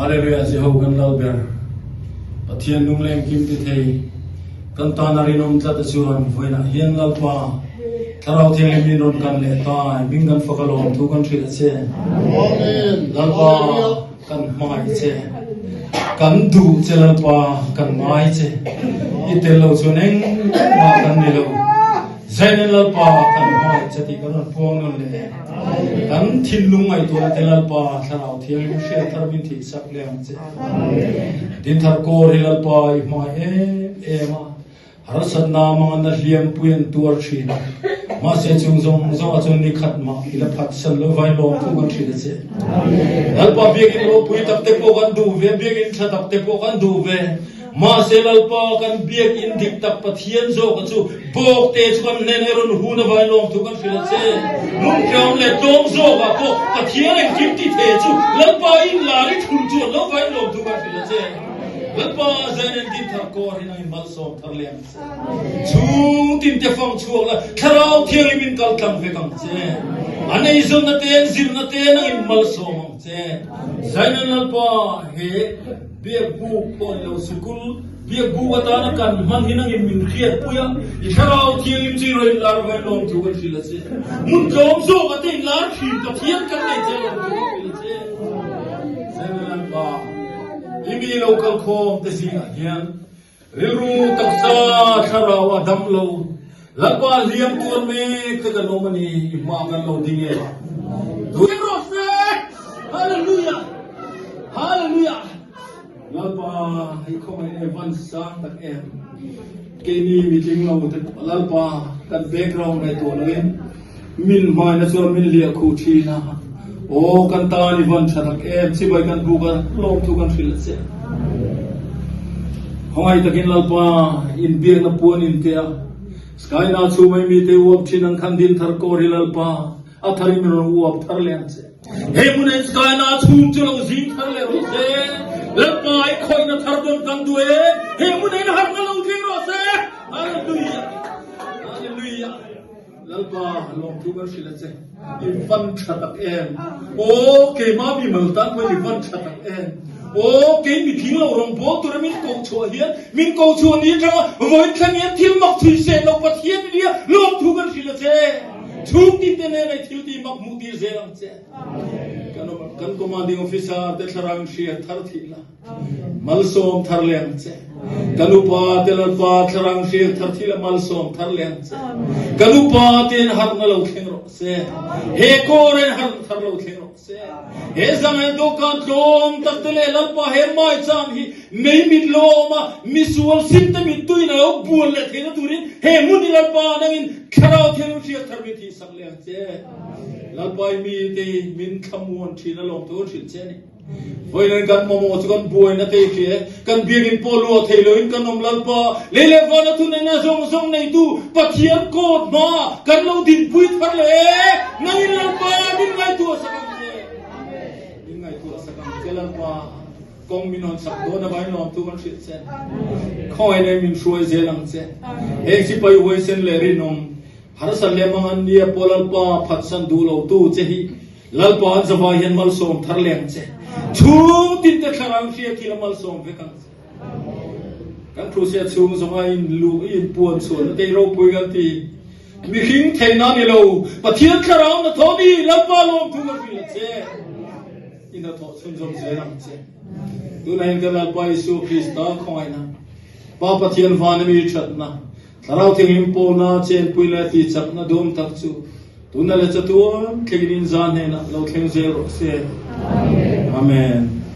Hallelujah Jeho kan lal ber Pathian lungleng kim ti thei Kan tan a rinawm tlat a chuan vawiinah hian Lalpa Thlarau Thianghlim in rawn kan leh ta i hming kan fak alawm thu kan hrilh a che. Lalpa kan hmangaih che. Kan duh che Lalpa kan ngai che. I tel lo chuan engmah kan ni lo. Zainen Lalpa kan hmangaih che tih kan rawn puang nawn leh e. Kan thinlung ngaihtuahna te Lalpa Thlarau Thianghlim hriat thar min thihsak leh ang che. Dinthar kawl hi Lalpa i hmangaih em em a, harsatna manganna hliampui an tuar thin a, mahse chung zawng zawngah chuan ni khat mah i la phatsan lo vai lawm thu kan hrilh a che. Lalpa biakinn ropui tak te pawh kan duh ve, biakinn tha tak te pawh kan duh ve, Mahse Lalpa kan biakinn dik tak Pathian zawka chu bawk te chu kan hnen e rawn hun a vai lawm thu kan hrilh a che. Lungthiam leh tlawm zawkah pawh Pathian engkim ti the chu Lalpa in lar i thun chuan lo vai lawm thu kan hrilh a che. Lalpa zain en din thar kawr hi nangin malsawm thar leh ang che. Chhung tin te fang chhuak la Thlarau Thianghlim in kal tlang vek ang che. An eizawnna te an zirna te nangin malsawm ang che. Zain en Lalpa he Biakbuk pawh ni lo sikul Biakbuk atana kan hman hi nangin min hriatpui a, i Thlarau Thianghlim chu i rawn inlar vain lawm thu kan hrilh a che. Hmun tlawm zawk ate inlar thin Pathian kan nei che lawm thu kan hrilh a che. Zemelanpa, i mi lo kal khawm te zingah hian rilru taksa Thlarau a dam lo, Lalpa hliam tuar mek te kan awm a ni, i hma kan lo ding e. Hallelujah! Hallelujah! Lalpa hei khawngaih e van sang tak em. Keini mitling lo te Lalpa kan background ngaihtuah loin min hmaina chuan min liah khuh thin a. Aw kan tan i van tha tak em chibai kan buk a lawmthu kan hrilh a che. Khawngaih takin Lalpa inbiakna puan intea Skyna chhumai mite uap thin ang khan din thar kawr hi Lalpa a tharin min rawn uap thar leh ang che. He hmun en skyna chhum chu lo zing thar leh rawh se. Lalpa i khawihna thar dawn kan duh e. He hmun en harhna lo thleng rawh se. Hallelujah. Hallelujah. Lalpa lawmthu kan hrilh a che. I van tha tak em. Aw keima mi mal tan pawhin i van tha tak em. Aw kei mitling lo rawng bawl tura min koh chhuah hian min koh chhuah ni atanga vawiin thleng hian thil mak thui seh lo Pathian i nia lawmthu kan hrilh a che. Chhungtin te nen ei thil tih mak hmuh tir zel ang che. Kan kan commanding officer te thlarau in hriat thar thih la. Malsawm thar leh ang che. Kan upa te lalpa thlarau in hriat thar thih la malsawm thar leh ang che. Kan upa te in harhna lo thleng rawh se. He kawr in harh thar lo thleng rawh se. se. He zangai dawhkan tlawm tak te leh Lalpa he maicham hi mei mit lo a awm a, misual sim te mittui in a lo bual leh theihna turin he hmun hi Lalpa nangin Thlarau thianghlim hriat thar min thihsak leh ang che. Lalpa i mite hi min thlamuan thin a lawm thu hrilh che a ni. Vawiin kan mamawh chu kan buaina te i hria e, kan biakinn pawh luah thei loin kan awm Lalpa, lei leh vana thuneihna zawng zawng neitu Pathian kawt hma kan lo dinpui thar leh e, nangin Lalpa min ngaihtuah sak ang che. Min ngaihtuah sak ang che Lalpa, kawng min hawn sak dawn avangin lawmthu kan hrilh che. Khawngaih leh min hruai zel ang che. Heng sipai huaisen leh rinawm, harsat leh mangan nia pawh Lalpa phatsan duh lotu che hi Lalpa an zavai hian malsawm thar leh ang che. Chhung tin te thlarau hria khi la malsawm vek ang che. Kan thu sia chhung zawng a in luh i in puan chhuah na te ropui kan ti. Mihring theihna ni lo Pathian thlarau na thaw ni Lalpa lawm thu ka hrilh a che. I hnathawh chhunzawm zel ang che. Tunah hian kan Lalpa Isua Krista khawngaihna, Pa Pathian van a mi thatna, Thlarau Thianghlim pawlna chenpui leh tihchakna duam tak chu tuna leh chatuan thlengin in za hnenah lo thleng zel rawh se. Amen.